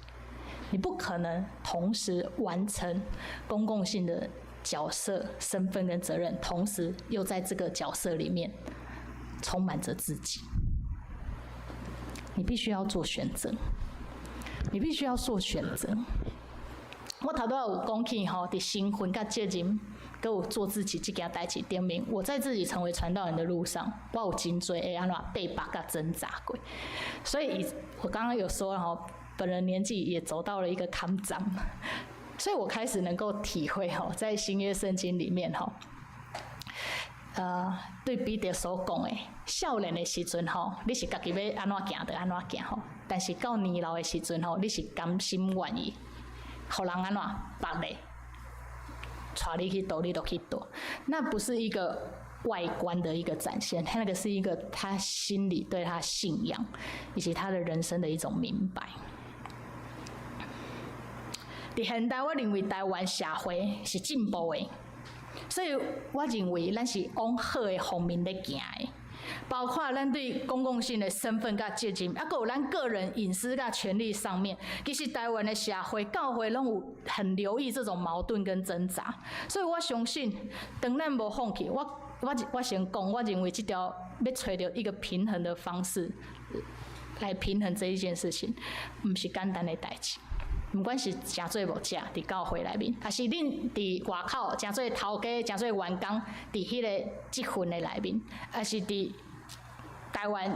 你不可能同時完成公共性的角色、身份跟責任，同時又在這個角色裡面充滿着自己。你必須要做選擇，你必須要做選擇。我頭拄仔有講起吼，佇身份佮責任，閣有做自己這件代誌頂面，我在自己成為傳道人的路上，我有真濟會按怎被迫佮掙扎過。所以，我剛剛有說吼，本人年紀也走到了一個坎站，所以我開始能夠體會吼，在新約聖經裡面吼，對彼得所講的，少年的時陣吼，你是家己欲按怎行就按怎行吼，但是到年老的時陣吼，你是甘心願意，予人按怎縛咧，帶你去佗，你就去佗。那不是一個外觀的一個展現，他那個是一個他心裡對他信仰以及他的人生的一種明白。佇現代，我認為台灣社會是進步的，所以我認為咱是往好的方面咧行的。包括咱對公共性的身份佮責任，啊，閣有咱個人隱私佮權利上面，其實台灣的社會、教會攏有很留意這種矛盾跟掙扎。所以我相信，當咱無放棄，我先講，我認為這條欲揣著一個平衡的方式來平衡這一件事情，毋是簡單的代誌。毋管是誠做牧者佇教會內面，抑是恁佇外口誠做頭家、誠做員工，佇彼個職份的內面，抑是佇台灣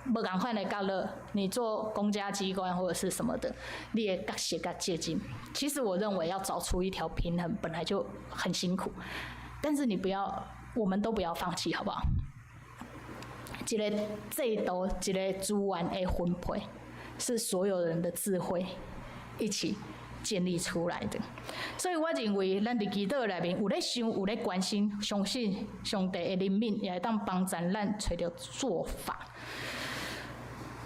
無仝款的角落，你做公家機關或者是什麼的，你的角色佮責任，其實我認為要找出一條平衡，本來就很辛苦，但是你不要，我們都不要放棄，好不好？一個制度，一個資源的分配，是所有人的智慧一起建立出來的。所以我認為，咱佇祈禱內面有咧想，有咧關心，相信上帝的憐憫也會當幫助咱揣著做法。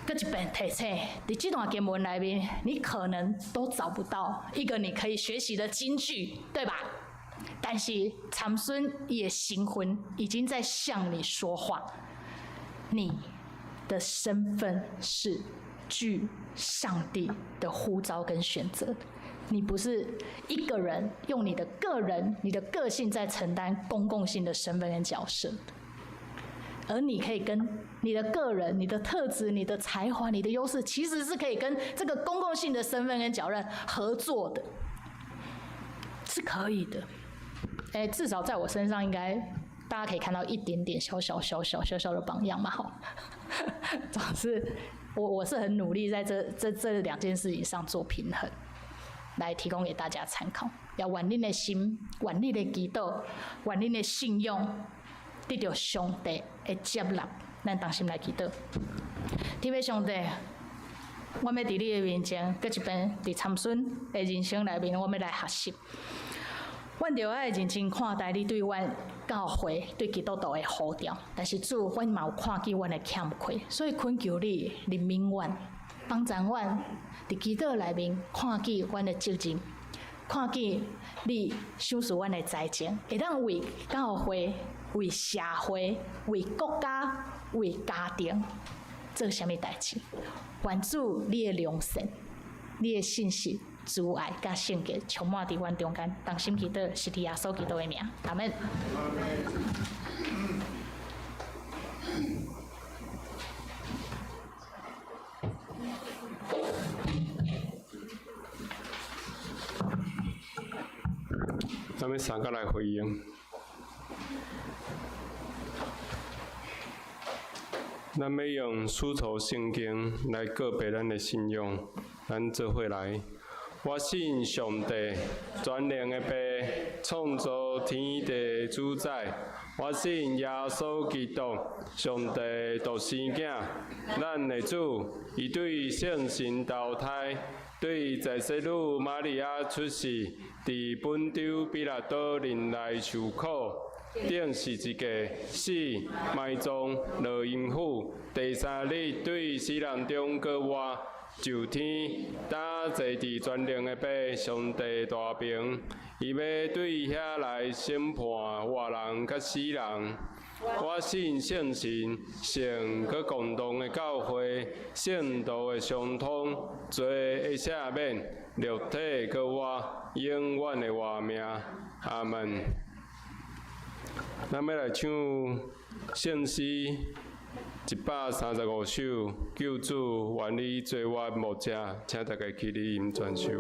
閣一遍提醒，佇這段經文內面，你可能都找不到一個你可以學習的金句，對吧？但是參孫伊的身份已經在向你說話，你的身份是具上帝的呼召跟選擇，你不是一個人用你的個人、你的個性在承擔公共性的身份跟角色，而你可以跟你的個人、你的特質、你的才華、你的優勢，其實是可以跟這個公共性的身份跟角色合作的，是可以的。欸，至少在我身上，應該大家可以看到一點點小小小小小小的榜樣嘛，吼。總之，我是很努力在這兩件事情上做平衡，來提供給大家參考。要願恁的心，願恁的祈禱，願恁的信仰得到上帝的接納。咱同心來祈禱。天父上帝，我欲佇你的面前，閣一遍佇參孫的人生內面，我欲來學習。阮著愛認真看待你對阮教會、對基督徒的呼召，但是主，阮嘛有看見阮的欠缺，所以懇求你憐憫阮，幫助阮佇祈禱內面看見阮的責任，看見你賞賜阮的才情，會當為教會、為社會、為國家、為家庭做啥物代誌。願主你的良善、你的信實、慈愛佮聖潔充滿佇阮中間，同心祈禱，是佇耶穌基督的名，阿門。咱欲三個來回應。咱欲用使徒聖經來告白咱的信仰，咱做伙來。我信上帝，全能的父，創造天地的主宰。我信耶穌基督，上帝獨生囝，咱的主。伊對聖神投胎，對在洗女瑪利亞出世，佇本丟彼拉多任內受苦，釘十字架，死，埋葬，落陰府，第三日對死人中閣活。上天，搭坐佇全能的父上帝大爿，伊欲對遐來審判活人佮死人。我信聖神，聖閣共同的教會，聖徒的相通，罪的赦免，肉體閣活，永遠的活命。阿門。咱欲來唱聖詩135首，救主願你做我牧者，請大家起立吟全首。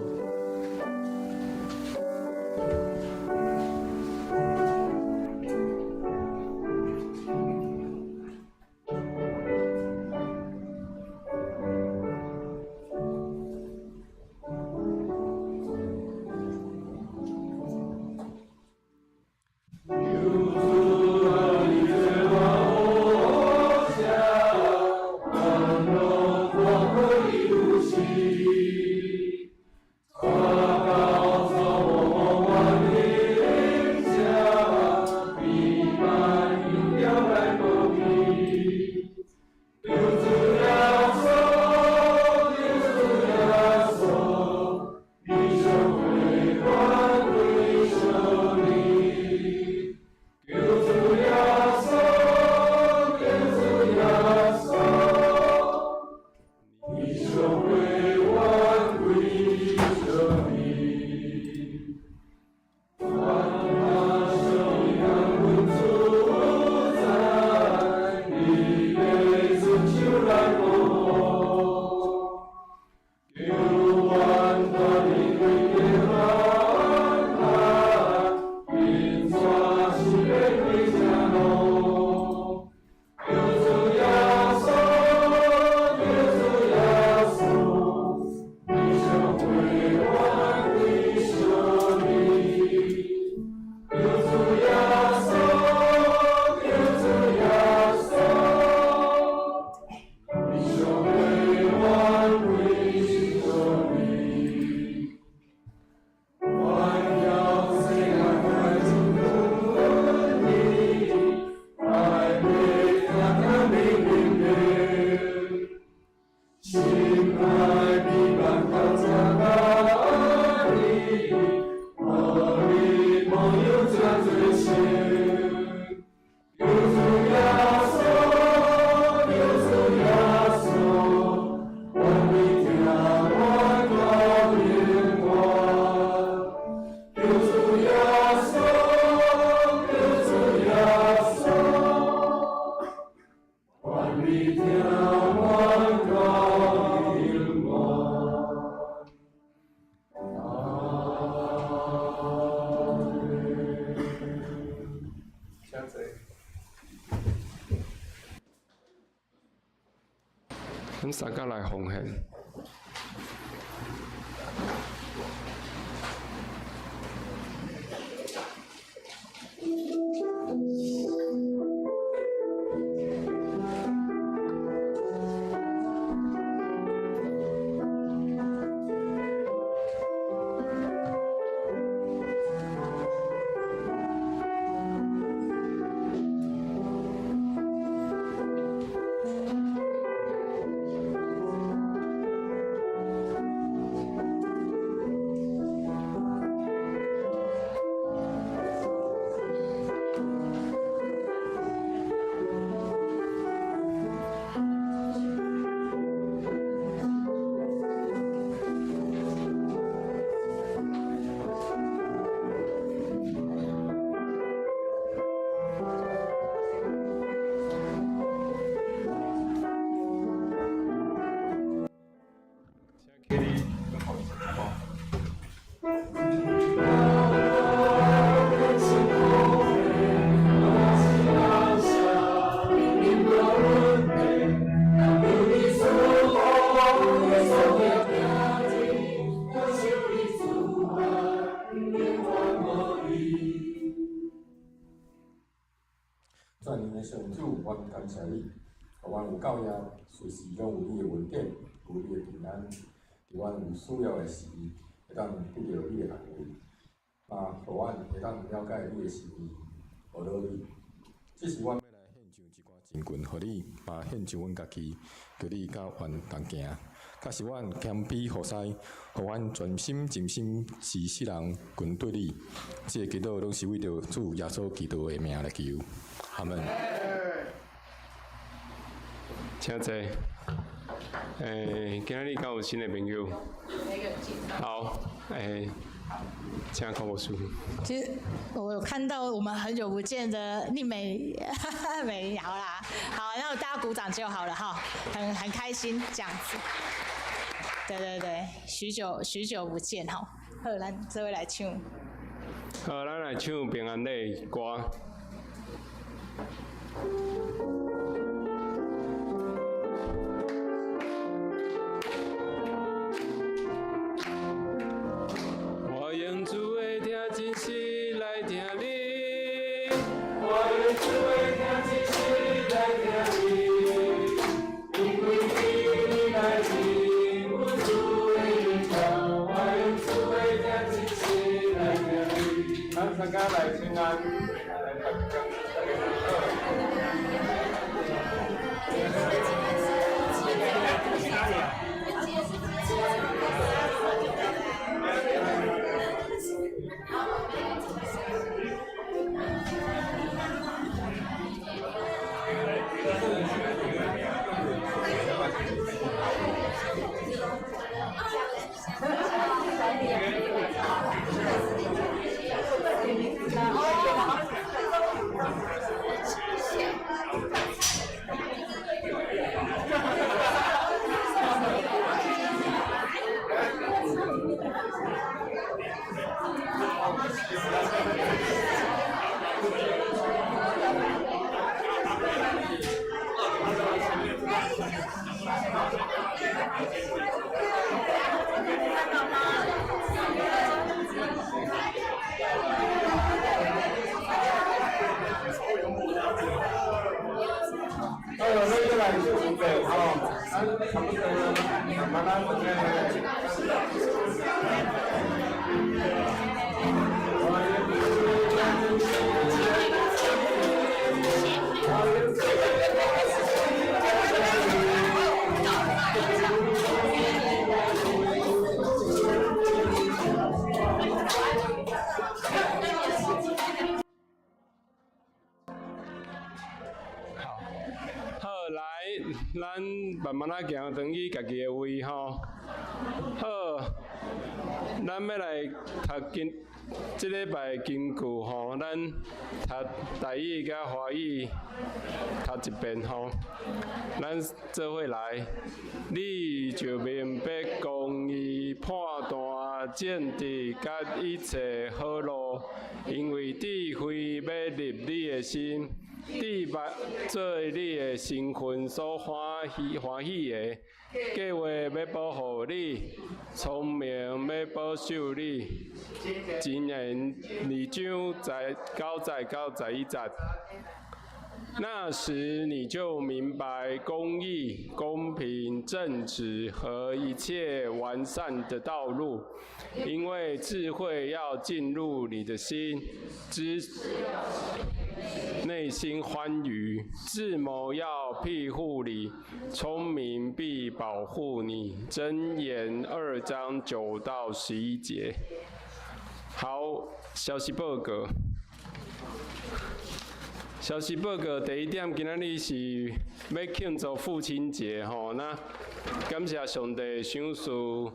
咱三家來奉獻。全能的上主，阮感謝你，予阮有夠業，隨時攏有你的恩典，有你的平安。佇阮有需要的時，會當得著你的安慰，嘛，予阮會當了解你的心意，學到你。這時阮欲來獻上一寡錢棍予你，嘛獻上阮家己，求你佮阮同行。假使阮謙卑服侍，予阮全心盡心是世人跟綴你。這个祈禱攏是為著主耶穌基督的名來求，阿門。請坐。今仔日敢有新的朋友？好，請看牧師。其實我有看到我們很久不見的麗美美，好啦，好，那大家鼓掌就好了哈，很開心這樣子。對對對，許久許久不見哈，好，咱這位來唱。好，咱來唱平安的歌。我用主的聽真實來聽你，我用主的聽真實來聽你，因為你來聽阮主的音調，我用主的聽真實來聽你。咱三家來請安，來大家，大家好。好，咱閣來唱一遍吼，咱差不多慢慢慢好，來，咱慢慢仔行轉去家己的位吼。好，咱欲來讀經，這禮拜經句吼，咱讀台語佮華語讀一遍吼。咱做伙來，你就明白公義、判斷、正直佮一切好路，因為智慧欲入你的心。智慧做你的身份所歡喜歡喜的，計劃欲保護你，聰明欲保守你。箴言二章十九節到11節。那時你就明白公義、公平、正直和一切完善的道路，因為智慧要進入你的心，知內心歡愉，智謀要庇護你，聰明必保護你。箴言2章9到11節。好，消息報告。消息報告第一點，今仔日是欲慶祝父親節吼，那感謝上帝賞賜，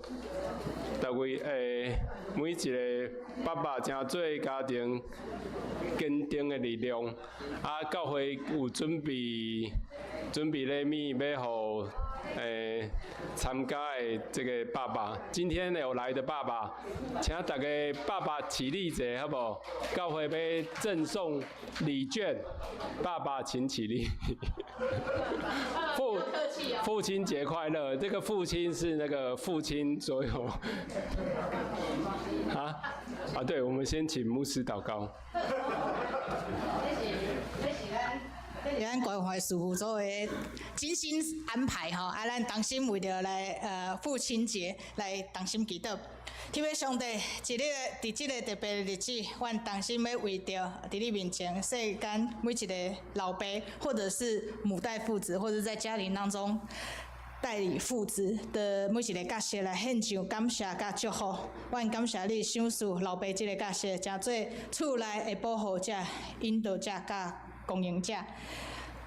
逐位每一個爸爸成做家庭堅定的力量。啊，教會有準備準備禮物，欲予參加的這個爸爸，今天有來的爸爸，請大家爸爸起立者，好無？教會欲贈送禮券，爸爸請起立。父親節快樂！這個父親是那個父親所有。啊啊，對，我們先請牧師禱告。這是咱關懷事務組的精心安排吼，啊，咱同心為著來父親節來同心祈禱。天父上帝，這個佇這個特別的日子，阮同心欲為著佇你面前，世間每一個老爸，或者是母帶父子，或者在家庭當中代理父子的每一個角色來獻上感謝佮祝福。阮感謝你賞賜老爸這個角色，成做厝內的保護者、引導者佮供應者。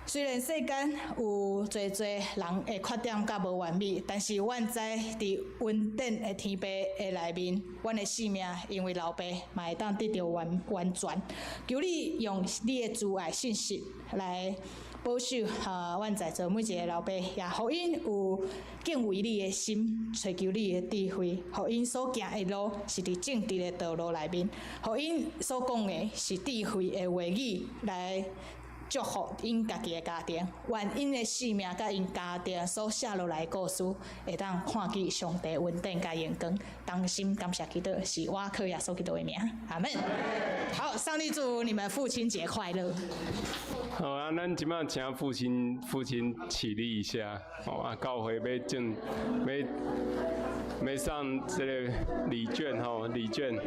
雖然世間有濟濟人的缺點佮無完美，但是阮知佇恩典的天父的內面，阮的生命因為老爸嘛會當得著完完全。求你用你的慈愛信實來保守哈，阮在座每一個老爸，也予𪜶有敬畏你的心，揣求你的智慧，予𪜶所行的路是佇正直的道路內面，予𪜶所講的是智慧的話語來祝福𪜶家己的家庭，願𪜶的生命佮𪜶家庭所寫落來的故事，會當看見上帝恩典佮榮光。同心感謝基督，是我靠耶穌基督的名，阿門。好，上帝祝福你們父親節快樂。好啊，咱這擺請父親起立一下。好啊，教會欲贈欲欲送這個禮券吼，禮券。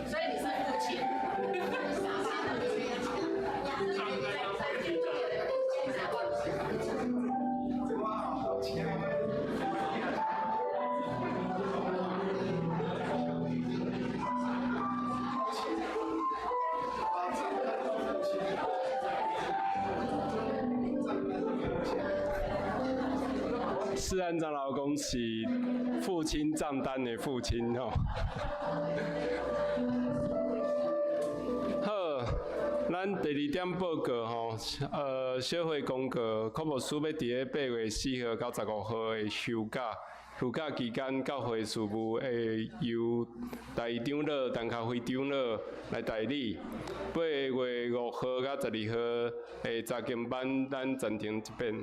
所以你是父親。世安長老講是父親帳單的父親吼。好，咱第二點報告吼，小會公告，柯牧師欲佇咧8月4號到15號的休假，休假期間教會事務會由大長老陳卡輝長老來代理。8月5號到12號的查經班，咱暫停一遍。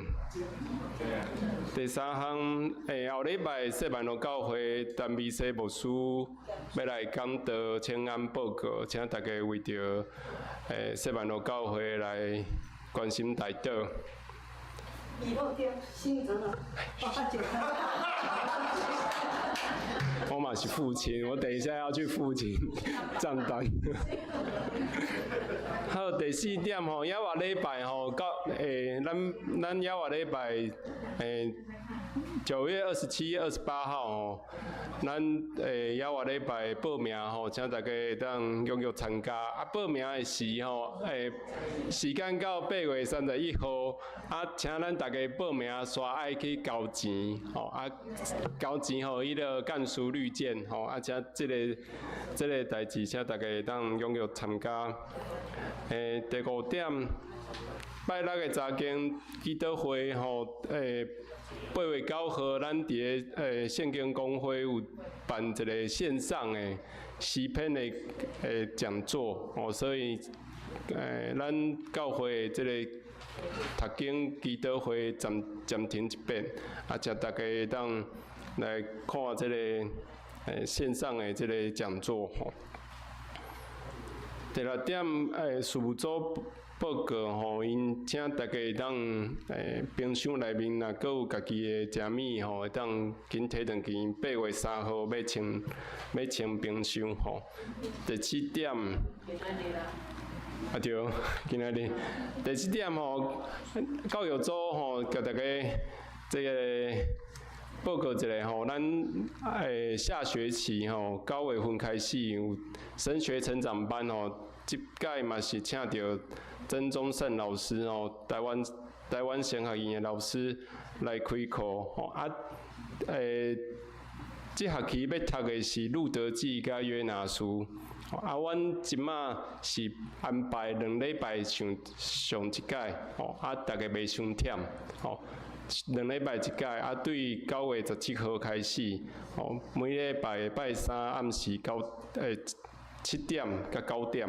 第三項，後禮拜雪萬路教會陳美西牧師欲來講道請安報告，請大家為著雪萬路教會來關心代禱。我嘛是父親，我等一下要去父親帳單。好，第四點吼，猶下禮拜吼，到咱咱猶下禮拜9月27、28號吼，咱猶活禮拜報名吼，請大家會當踴躍參加。啊，報名的時吼，時間到8月31號，啊，請咱大家報名煞愛去交錢吼，啊，交錢予彼个幹事綠箭吼，啊，請這個代誌，請大家會當踴躍參加。第五點，拜六的查經祈禱會吼，8月9號，咱佇个聖經公會有辦一個線上的詩篇的講座哦，所以咱教會的這個讀經祈禱會暫停一遍，啊，請大家會當來看這個線上的這個講座吼。第六點，事務組報告吼，𪜶請大家會當冰箱內面若閣有家己的食物吼，會當緊提轉去。8月3號欲清冰箱吼。第七點，啊對，今仔日第七點吼，教育組吼，共大家這个報告一下吼，咱下學期吼，9月份開始有神學成長班吼，這屆嘛是請著曾宗盛老師吼，台灣神學院的老師來開課吼，啊，這學期欲讀的是路得記佮約拿書，啊，阮這馬是安排2禮拜上上一屆，吼，啊，逐家袂傷忝，吼。2禮拜一屆，啊，對9月17號開始，吼，每禮拜拜三暗時7點佮9點，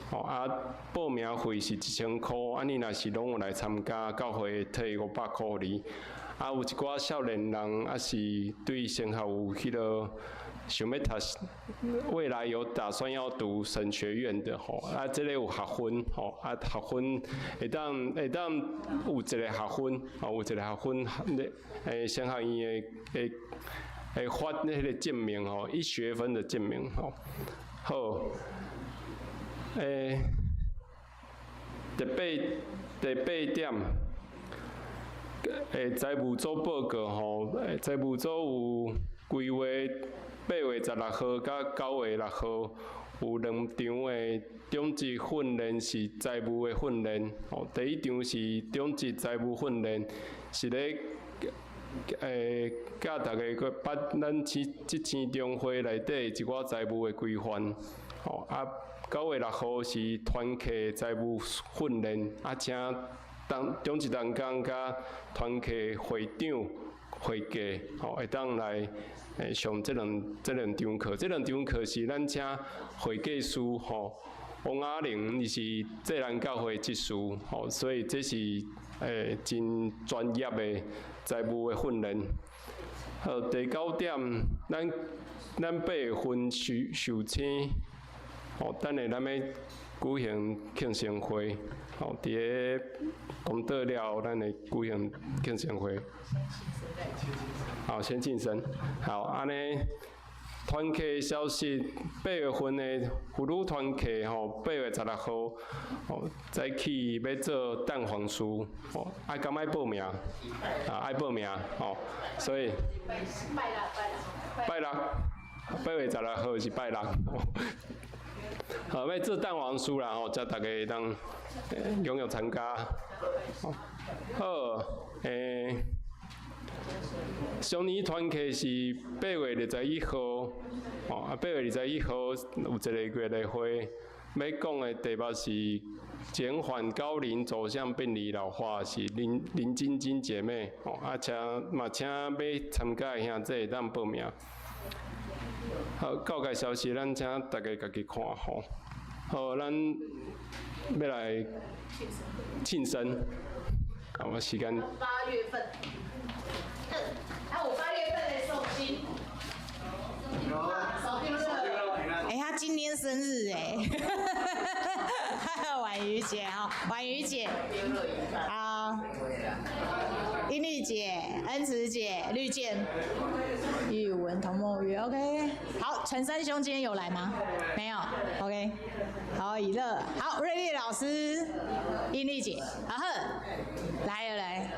吼，啊，報名費是1000箍，啊，你若是攏有來參加，教會會退500箍予你。啊，有一寡少年人，啊是對神學有彼个想欲讀，未來有打算要讀神學院的吼，啊，這个有學分吼，啊，學分會當有一個學分，吼，有一個學分，神學院會發彼个證明吼，一學分的證明吼。好，第八點，財務組報告吼，財務組有規劃8月16號佮9月6號有兩場的中職訓練，是財務的訓練。吼，第一場是中職財務訓練，是咧教逐家閣捌咱這青中會內底一寡財務的規範。吼，啊，9月6號是團契財務訓練，啊，請當中職同工佮團契會長、會計，吼，會當來上這兩場課。這兩場課是咱請會計師吼，王阿玲伊是濟南教會執事，吼，所以這是真專業的財務的訓練。好，第九點，咱8月份壽星，吼，等下咱欲舉行慶生會，吼，佇个講道了後，咱會舉行慶生會。好，先慶生。好，按呢，團契消息，八月份的婦女團契吼，8月16號，吼，早起欲做蛋黃酥，吼，愛敢愛報名？啊，愛報名，吼，所以拜六，拜六，8月16號是拜六。好，欲做蛋黃酥啦，吼，請大家會當踴躍參加。好，少年團契是8月21號，哦，啊，8月21號有一個月例會，欲講的題目是減緩高齡走向病理老化，是林林晶晶姐妹，哦，啊，請嘛請欲參加的兄弟會當報名。好，教界消息，咱請大家家己看吼。好，咱欲來慶生，好，我時間。八月份。啊，我八月份的壽星。哎，他今天生日哎，婉瑜姐哈，婉瑜姐，好，英麗姐、恩慈姐、綠箭、玉文、童夢玉，OK，好，陳三兄今天有來嗎？沒有，OK，好，以樂，好，瑞麗老師，英麗姐，好，來了來。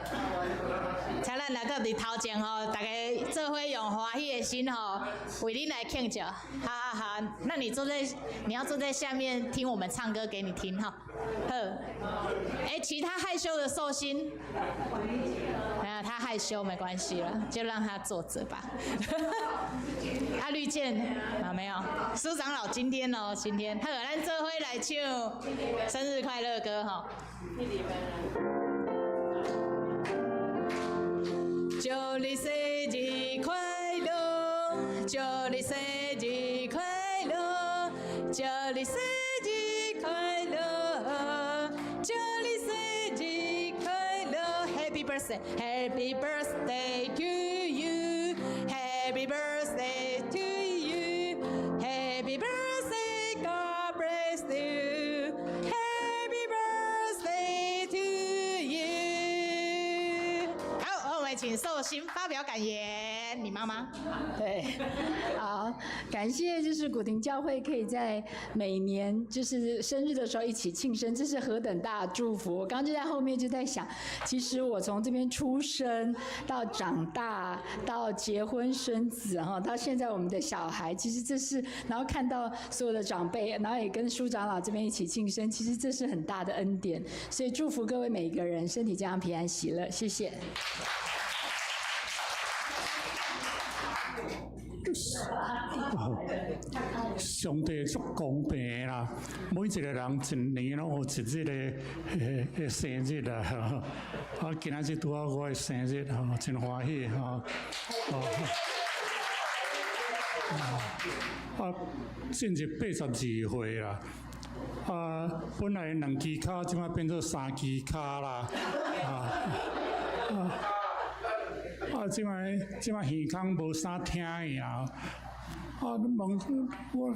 請咱來閣佇頭前吼，大家做伙用歡喜的心吼，為恁來慶祝。好好好，那你坐在，你要坐在下面聽我們唱歌給你聽哈。好，欸，其他害羞的壽星，啊，他害羞沒關係了，就讓他坐着吧。阿綠箭啊，沒有，蘇長老今天哦，今天，好，咱做伙來唱生日快樂歌吼。祝你生日快樂，祝你生日快樂，祝你生日快樂，祝你生日快樂，Happy birthday，Happy birthday to you，Happy birthday to you，Happy birthday，God bless you，Happy birthday to you。好，我們請壽星發表感言，你媽媽。對，好，感謝就是古亭教會可以在每年就是生日的時候一起慶生，這是何等大的祝福！我剛剛就在後面就在想，其實我從這邊出生到長大到結婚生子哈，到現在我們的小孩，其實這是然後看到所有的長輩，然後也跟蘇長老這邊一起慶生，其實這是很大的恩典。所以祝福各位每一個人身體健康、平安、喜樂，謝謝。上帝足公平的啦，每一個人一年攏有一日的的生日啦。啊，今仔日拄好我的生日吼，真歡喜吼。啊，進入82歲啦。啊，本來兩支跤，這擺變做三支跤啦。啊啊啊！這擺這擺耳孔無啥聽的啊。啊，問我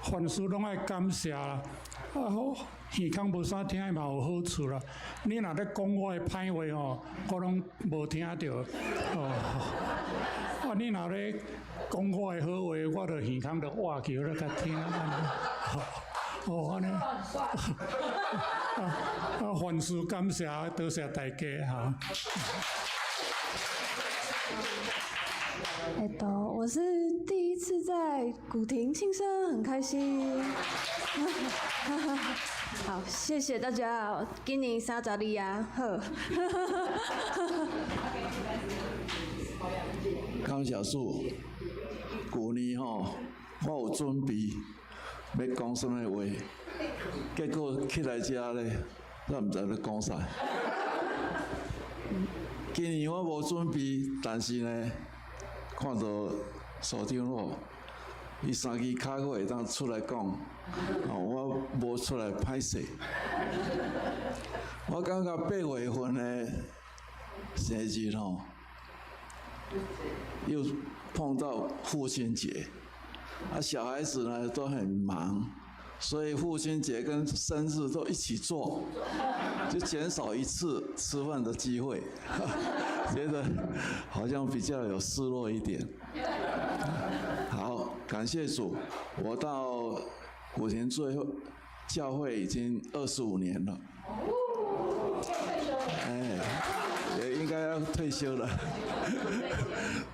凡事攏愛感謝啦。啊好，耳孔無啥聽的嘛有好處啦。你若咧講我的歹話吼，我攏無聽著。哦，啊，你若咧講我的好話，我就耳孔就倚橋咧共聽。哦，按呢。啊，凡事感謝，多謝大家哈。我是第一次在古亭慶生，很開心。好，謝謝大家，今年32啊，好。感謝主，舊年吼，我有準備欲講啥物話，結果起來遮咧，我毋知欲講啥。今年我無準備，但是呢，看到所長老，伊三支跤閣會當出來講，哦，我無出來歹勢。我感覺八月份的生日吼，又碰到父親節，啊，小孩子呢都很忙，所以父親節跟生日都一起做，就減少一次吃飯的機會，覺得好像比較有失落一點。好，感謝主，我到古亭最後教會已經25年了。哎，也應該要退休了。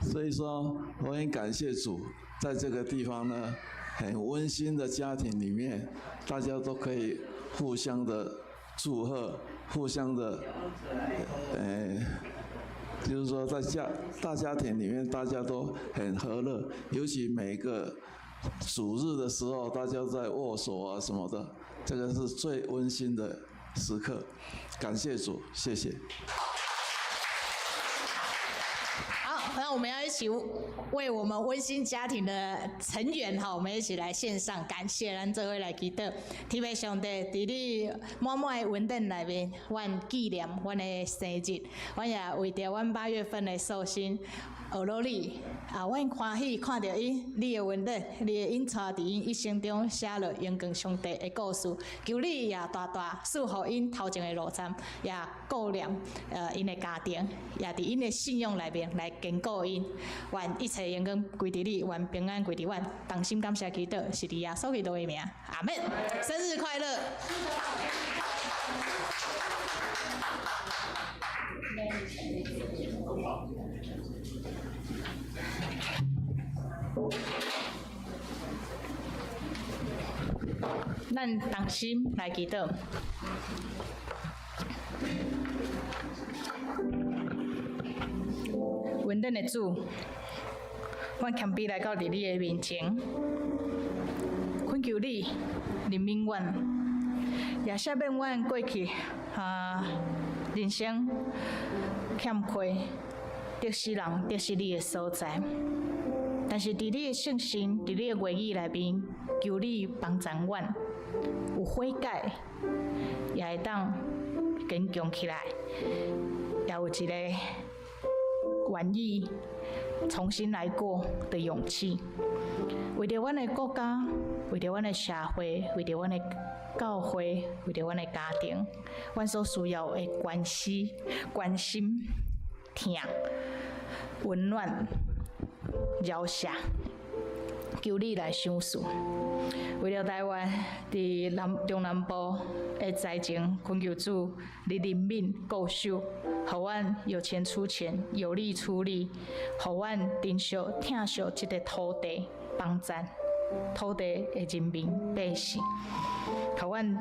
所以說，我很感謝主，在這個地方呢，很溫馨的家庭裡面，大家都可以互相的祝賀，互相的，就是說在家大家庭裡面，大家都很和樂，尤其每個主日的時候，大家在握手啊什麼的，這個是最溫馨的時刻。感謝主，謝謝。好，那我們要一起為我們溫馨家庭的成員哈，我們一起來獻上感謝，咱做伙來祈禱。天父上帝，佇你滿滿的恩典內面，阮紀念阮的生日，阮也為著阮8月份的壽星，学落你，啊，阮歡喜看著伊，你的恩典，你的引帶佇𪜶一生中寫落榮光上帝的故事。求你也大大賜予𪜶頭前的路站，也顧念𪜶的家庭，也佇𪜶的信仰內面來堅固𪜶。願一切榮光歸佇你，願平安歸佇阮。同心感謝祈禱，是佇耶穌基督的名，阿們。生日快樂！咱同心來祈禱。恩典的主，阮謙卑來到佇你的面前，懇求你憐憫阮，也赦免阮過去人生欠缺得失人、得失你的所在。但是佇你的聖神、佇你的話語內面，求你幫助阮有悔改，也會當堅強起來，也有一個願意重新來過的勇氣。為著阮的國家，為著阮的社會，為著阮的教會，為著阮的家庭，阮所需要的關心、關心、疼、溫暖、饒赦，求你來賞賜。為著台灣佇南中南部的災情，懇求主你憐憫顧守，予阮有錢出錢，有力出力，予阮珍惜疼惜這個土地，幫贊土地的人民百姓，予阮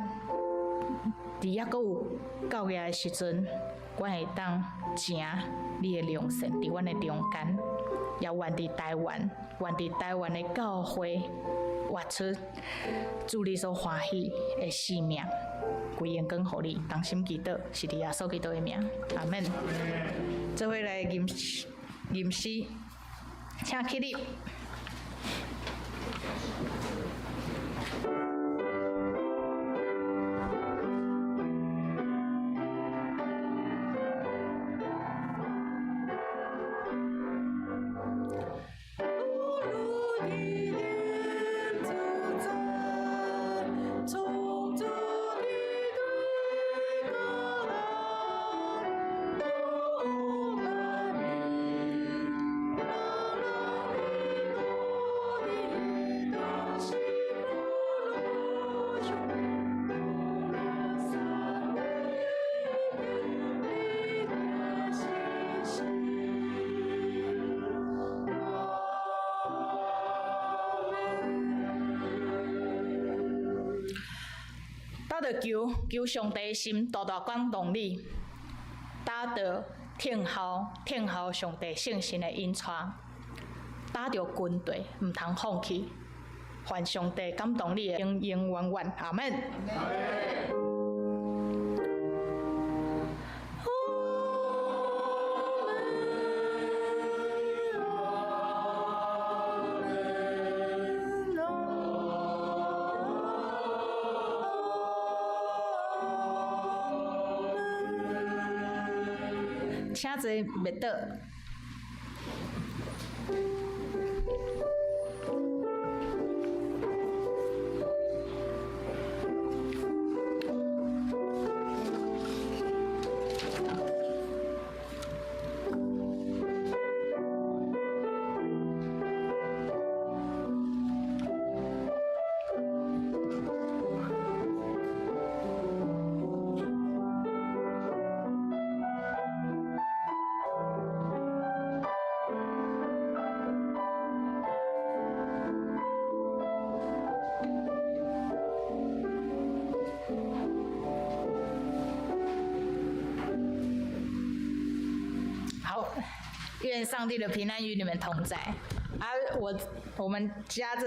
佇猶閣有夠額的時陣，阮會當成你的良善佇阮的中間，也願佇台灣，願佇台灣的教會活出主你所歡喜的生命，歸榮光予你，同心祈禱，是佇耶穌基督的名，阿們。做伙來吟吟詩，請起立。打著求求上帝的心大大感動你，打著聽候聽候上帝聖神的引帶，打著軍隊毋通放棄，願上帝感動你的永永遠遠，阿們。請坐袂倒。好，願上帝的平安與你們同在。啊，我我們家這。